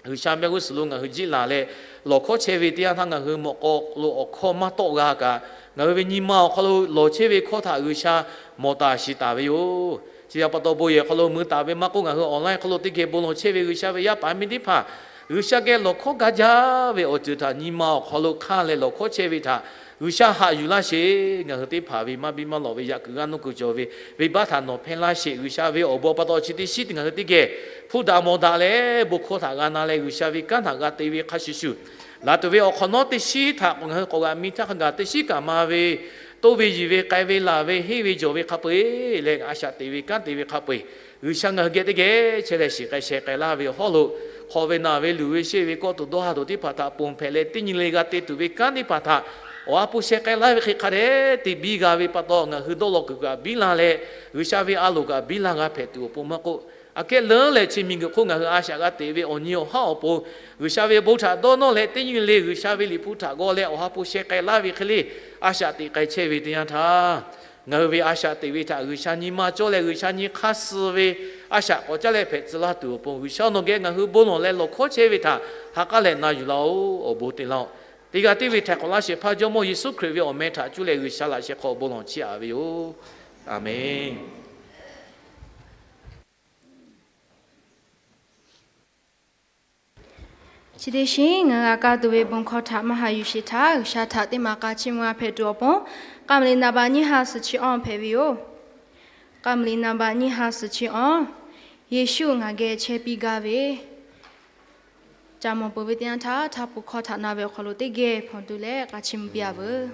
G'uiˬsha mehˆ g'uˇ suhˍ lo ngaˬ hui jiˆ laˬ leh lawˬ hkawˇ chehˇ ve teˇ yanˇ htaˇ, ngaˬ hui mawꞈ k'aw lo awˬ hkawˇ maˇ tawˆ g'a kaꞈ, ngaˬ hui ve nyi ma awˬ hk'aw lo lawˬ chehˇ ve hkawˇ htaꞈ G'uiˬsha mawˬ taˍ shiˍ taˍ ve yoˬ. Chi pa taw bon yehˬ hk'aw lo mui taˍ ve maˇ k'oˆ, ngaˬ hui online hk'aw lo teˇ geh bon lawˬ chehˇ ve G'uiˬsha ve yaˇ paˍ miˇ teˇ hpaˍ, G'uiˬsha geh lawˬ hkawˉ gaˇ jaˇ ve awˬ ceuˬ htaꞈ nyi ma awˬ hk'aw lo hk'anˇ leh lawˬ hkawˉ chehˇ ve htaꞈ G'uiˬsha haꞈ yuˬ laˇ sheˍ. Ngaˬ hui teˇ hpaˍ ve maˇ biˇ maˇ lawꞈ ve yaꞈ kuiˬ g'aˇ nuˇ kuiˬ cawˬ ve venˇbaˆ htaꞈ nawˬ hpehˇ laˇ sheˍ. G'uiˬsha ve awˬ bon pa taw chi teˇ shiˉ teˇ ngaˬ hui teˇ geh hpuˇ daꞈ mawˬ daꞈ leh bon hkawˇ htaꞈ g'a na leh G'uiˬsha ve kanˉ htaꞈ g'a te ve hk'a shuˍ shuˍ, laˬ tuˬ ve awˬ hk'awꞈ nawˉ teˇ shiˉ htaꞈ k'o ngaˬ hui k'awꞈ g'aꞈ mi htaˇ hk'a gaˬ teˇ shiˉ kaꞈ ma ve, toˇ ve yiˬ ve k'ai ve laˬ ve henˇ ve jawˬ ve hk'a peu-eˬ leh a shaꞈ teꞈ ve kanˉ te ve hk'a peu-eˬ, G'uiˬsha ngaˬ hui geh teˇ geh chehˇ leh shiˍ k'ai sheh k'ai laˇ ve awˬ hawˉ lo, hk'awꞈ ve naˬ ve luˬ ve sheˆ ve kawˆ tuˬ dawˇ ha tuˬ teˇ hpaˍ htaꞈ ponˬ hpehꞈ leh teˇ nyi le g'a te tuˬ ve kanˉ teˇ hpaˍ htaꞈ awˬ ha hpu sheh k'ai laˇ ve hk'e hk'a dehꞈ te biˇ g'a ve pa taw, ngaˬ hui dawˇ law kuiˬ kaꞈ biˇ la leh, G'uiˬsha ve a loˍ kaꞈ biˇ la g'a hpehꞈ tuˬ awˬ pon maˇ k'oˆ, aꞈ kehˉ leuˉ leh chi miˬguiˬ hk'oˆ ngaˬ hui a shaꞈ g'a teꞈ ve awˬ nyi awˬ haˉ awˬ pon, G'uiˬsha ve bon htaꞈ dawˇ nawˇ leh teˇ nyi le G'uiˬsha ve liꞈ hpu htaꞈ g'aw leh awˬ ha hpu sheh k'ai laˇ ve hk'e le, a shaꞈ teꞈ k'ai chehˇ ve teˇ yanˇ htaˇ, ngaˬ hui ve a shaꞈ teꞈ ve htaꞈ G'uiˬsha nyi ma cawˇ leh G'uiˬsha nyi hk'aˇ suh ve a shaꞈ k'awꞈ caˉ leh hpehꞈ tcuh laˇ tuˬ awˬ pon, G'uiˬsha nawˬ geh ngaˬ hui bon lawˬ leh lawˬ hkawˉ chehˇ ve htaꞈ ha k'aˉ leh na yuˬ laˇ-oˬ. Awˬ bon te laˇ-oˬ. Teˇ g'aˇ tiˉ ve htaiˍ hk'awꞈ laˇ shehˍ hpaˇ Jawˇmawˇ Yeˍsuˆ Hkriꞈ ve awˬ meh htaꞈ cuˇ leh G'uiˬsha laꞈ sheh hk'aw bon lawˬ chiˇ aꞈ ve yoˬ. Aˍmenˍ. Chi teˇ shiˉ ngaˬ g'a kaˇ tuˬ ve bon hkawˇ htaꞈ maˇ haꞈ yuˬ sheˍ htaˇ, G'uiˬsha htaꞈ teˇ maˬ k'a chiˇ mvuh g'a hpehꞈ tuˬ awˬ pon, k'a maˍ liꞈ naˍ baꞈ nyiˇ ha suhˍ chi awˇ hpehꞈ ve yoˬ. K'a maˍ liꞈ naˍ baꞈ nyiˇ ha suhˍ chi awˇ, Yeˍsuˆ ngaˬ geh chehˇ piˇ gaˇ ve, ca mawˬ peuˬ ve teˇ yanˇ htaˇ, htaˇ pon hkawˇ htaꞈ na ve awˬ hk'aw lo teˇ geh hpawnˬ tuˬ leh k'a chiˇ mvuh piˇ-a veuˬ.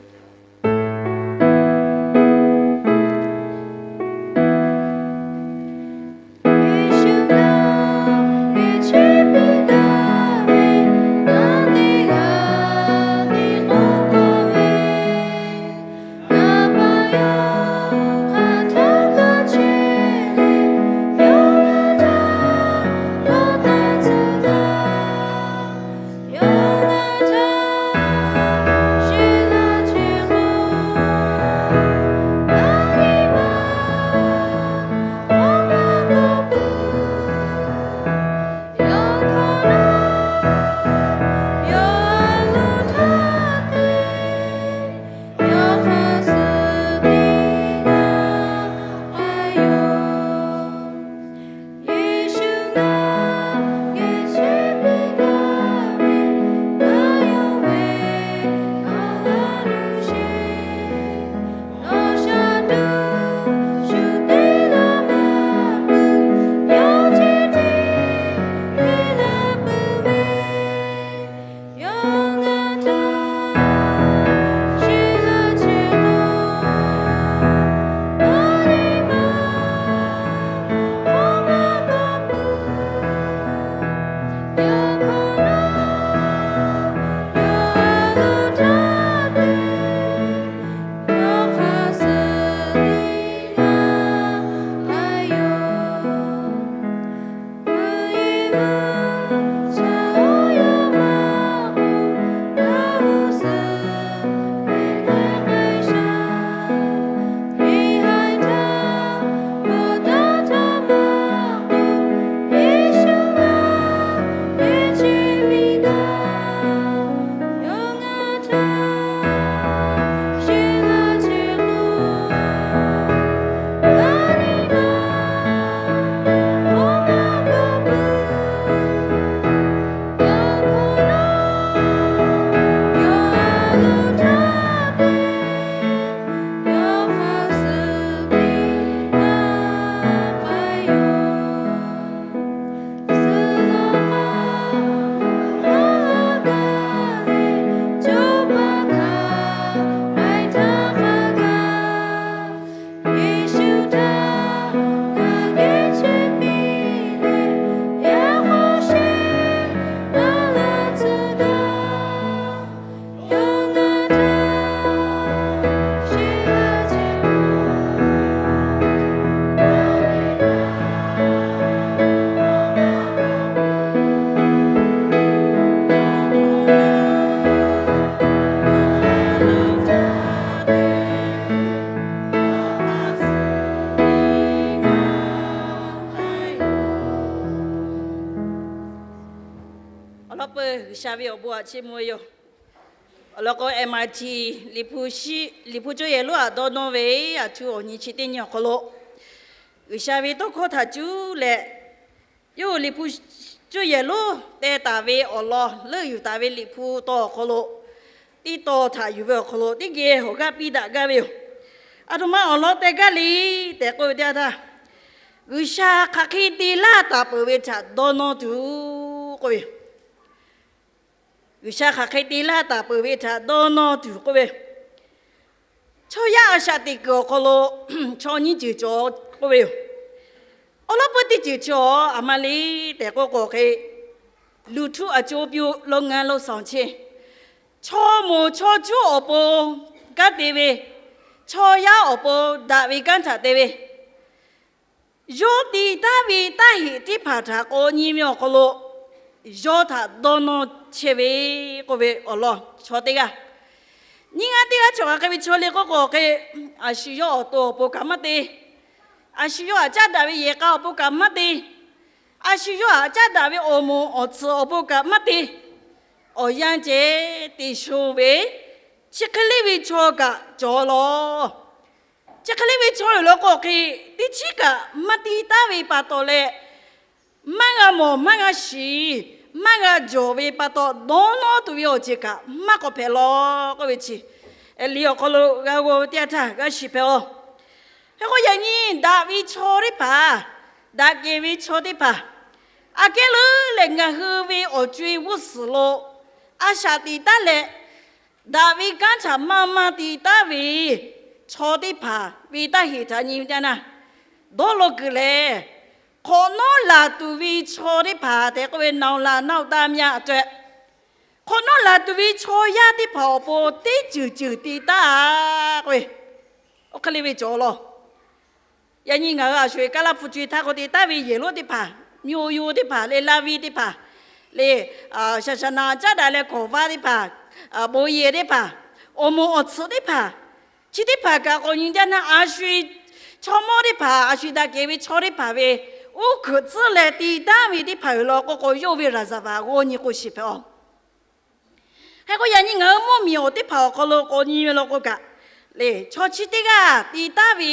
Awˬ lawn k'o, G'uiˬsha ve awˬ bon aꞈ chiˇ mvuh ve yoˬ. Awˬ lawn k'o, M I T liꞈ hpu cawˇ yehˬ lonˉ aꞈ dawˇ nawˇ ve aˬ htu awˬ nyi chi teˇ nyi awˬ hk'aw lo, G'uiˬsha ve tawˇ hkawˇ htaꞈ cuˇ leh, yawˇ hui Liꞈ hpu cuˇ yehˬ lonˉ teh taˍ ve awˬ lawn leuˆ yuˬ taˍ ve Liꞈ hpu taw awˬ hk'aw lo, teˇ taw htaꞈ yuˬ ve awˬ hk'aw lo teˇ geh awˬ g'aˇ piˇ daꞈ gaˇ ve yoˬ. Aˬ htoꞈ ma awˬ lawn teh gaˇ le tehꞈ k'oˆ ve teˇ yanˇ htaˇ, G'uiˬsha hk'aˬ hk'e te laˇ taˍ peuˬ ve htaꞈ dawˇ nawˇ tuˬ k'oˆ ve yoˬ. G'uiˬsha hk'aˬ hk'e te laˇ taˍ peuˬ ve htaꞈ dawˇ nawˇ tuˬ k'oˆ ve, chaw yaˇ a shaꞈ teꞈ kuiˬ awˬ hk'aw lo chaw nyiˇ ceuˬ cawˬ k'oˆ ve yoˬ. Awˬ lawn peuˇ teˇ ceuˬ chi awˬ aˬ ma le tehꞈ k'oˆ k'o hk'e, လူထုအကျိုးပြုလုပ်ငန်းလုပ်ဆောင်ခြင်း, chaw moˍ chaw cuˉ awˬ pon kanˉ te ve, chaw yaˇ awˬ pon daꞈ ve kanˉ htaꞈ te ve, yawˇ te taˍ ve taˇ heꞈ teˇ hpaˍ htaꞈ k'awꞈ nyi ve awˬ hk'aw lo yawˇ htaꞈ dawˇ nawˇ chehˇ ve k'oˆ ve awˬ lawn chaw teˇ g'aˇ. Nyiˇ g'aˇ teˇ g'aˇ chi hk'aˬ hk'e ve chaw le k'oˆ k'o hk'e, a shu yawˇ awˬ to awˬ pon kaꞈ maˇ te, a shu yawˇ htaꞈ caˉ daꞈ ve yehˬ k'a awˬ pon kaꞈ maˇ te, a shu yawˇ htaꞈ caˉ daꞈ ve awˬ moˍ awˬ tsuhꞈ awˬ pon kaꞈ maˇ te, awˬ yanˇ ceh te shonˇ ve, chi hk'e le ve chaw kaꞈ cawˬ lawˬ. Chi hk'e le ve chaw yoˬ law k'o hk'e, teˇ chiˉ kaꞈ maˇ te taˍ ve pa taw leh, maˇ g'a mawˬ maˇ g'a shiˍ, maˇ g'a jawˬ ve pa taw, dawˇ nawˇ tuˬ ve awˬ ceuˬ kaꞈ maˇ k'awꞈ hpehꞈ lawˬ k'oˆ ve chi, liꞈ awˬ hk'aw lo g'a g'aw ve teˇ yanˇ htaˇ g'a shiˍ hpehꞈ-oˬ. Hk'e k'o yaꞈ nyi daꞈ ve chaw teˇ hpaˍ, daꞈ kehˬ ve chaw teˇ hpaˍ, aꞈ kehˉ leuˉ leh ngaˬ hui ve awˬ co-e g'uˇ suhˍ lo a shaꞈ teꞈ taˉ leh, daꞈ ve kanˉ htaꞈ maˇ maˇ te taˍ ve chaw teˇ hpaˍ ve taˇ heꞈ htaꞈ nyi ve teˇ yanˇ, dawˇ law kuiˬ lehˬ, hk'awꞈ nawˉ laˬ tuˬ ve chaw teˇ hpaˍ tehꞈ k'oˆ ve နောင်လာနောက်သားများအတွက်, hk'awꞈ nawˉ laˬ tuˬ ve chaw yaˇ teˇ hpaˍ awˬ pon teˇ ceuˬ ceuˬ te taˍ k'oˆ ve, oˇ hk'e le ve cawˬ lawˬ. Yaꞈ nyi ngaˬ hui a sho-eˬ Kaˇlaˇ hpu co-e htaˇ k'o te taˍ ve yehˬ lonˉ teˇ hpaˍ, mvuhˇ oˇ yoˇ teˇ hpaˍ leh, laˇ viˇ teˇ hpaˍ leh, shaˍshaˍnaꞈ caˉ daꞈ leh hkawˍ vaˇ teˇ hpaˍ, bon yehˬ teˇ hpaˍ, awˬ moˍ awˬ tsuhꞈ teˇ hpaˍ, chi teˇ hpaˍ kaꞈ k'awꞈ nyi jaˇ naˇ, a sho-eˬ chaw mawˇ teˇ hpaˍ, a sho-eˬ daꞈ kehˬ ve chaw teˇ hpaˍ ve uˉ hkuiꞈ tcuhˉ leh te taˍ ve teˇ hpaˍ yoˬ law k'o k'o, yawˇ ve ရာဇဝင် g'aw nyi k'o shiˍ hpehꞈ-oˬ. Hk'e k'o yaꞈ nyi ngaˬ hui mvuhˇmiˬ awˬ teˇ hpaˍ awˬ hk'aw lo k'awꞈ nyi ve law k'o kaꞈ, lehˬ chaw chi teˇ g'aˇ te taˍ ve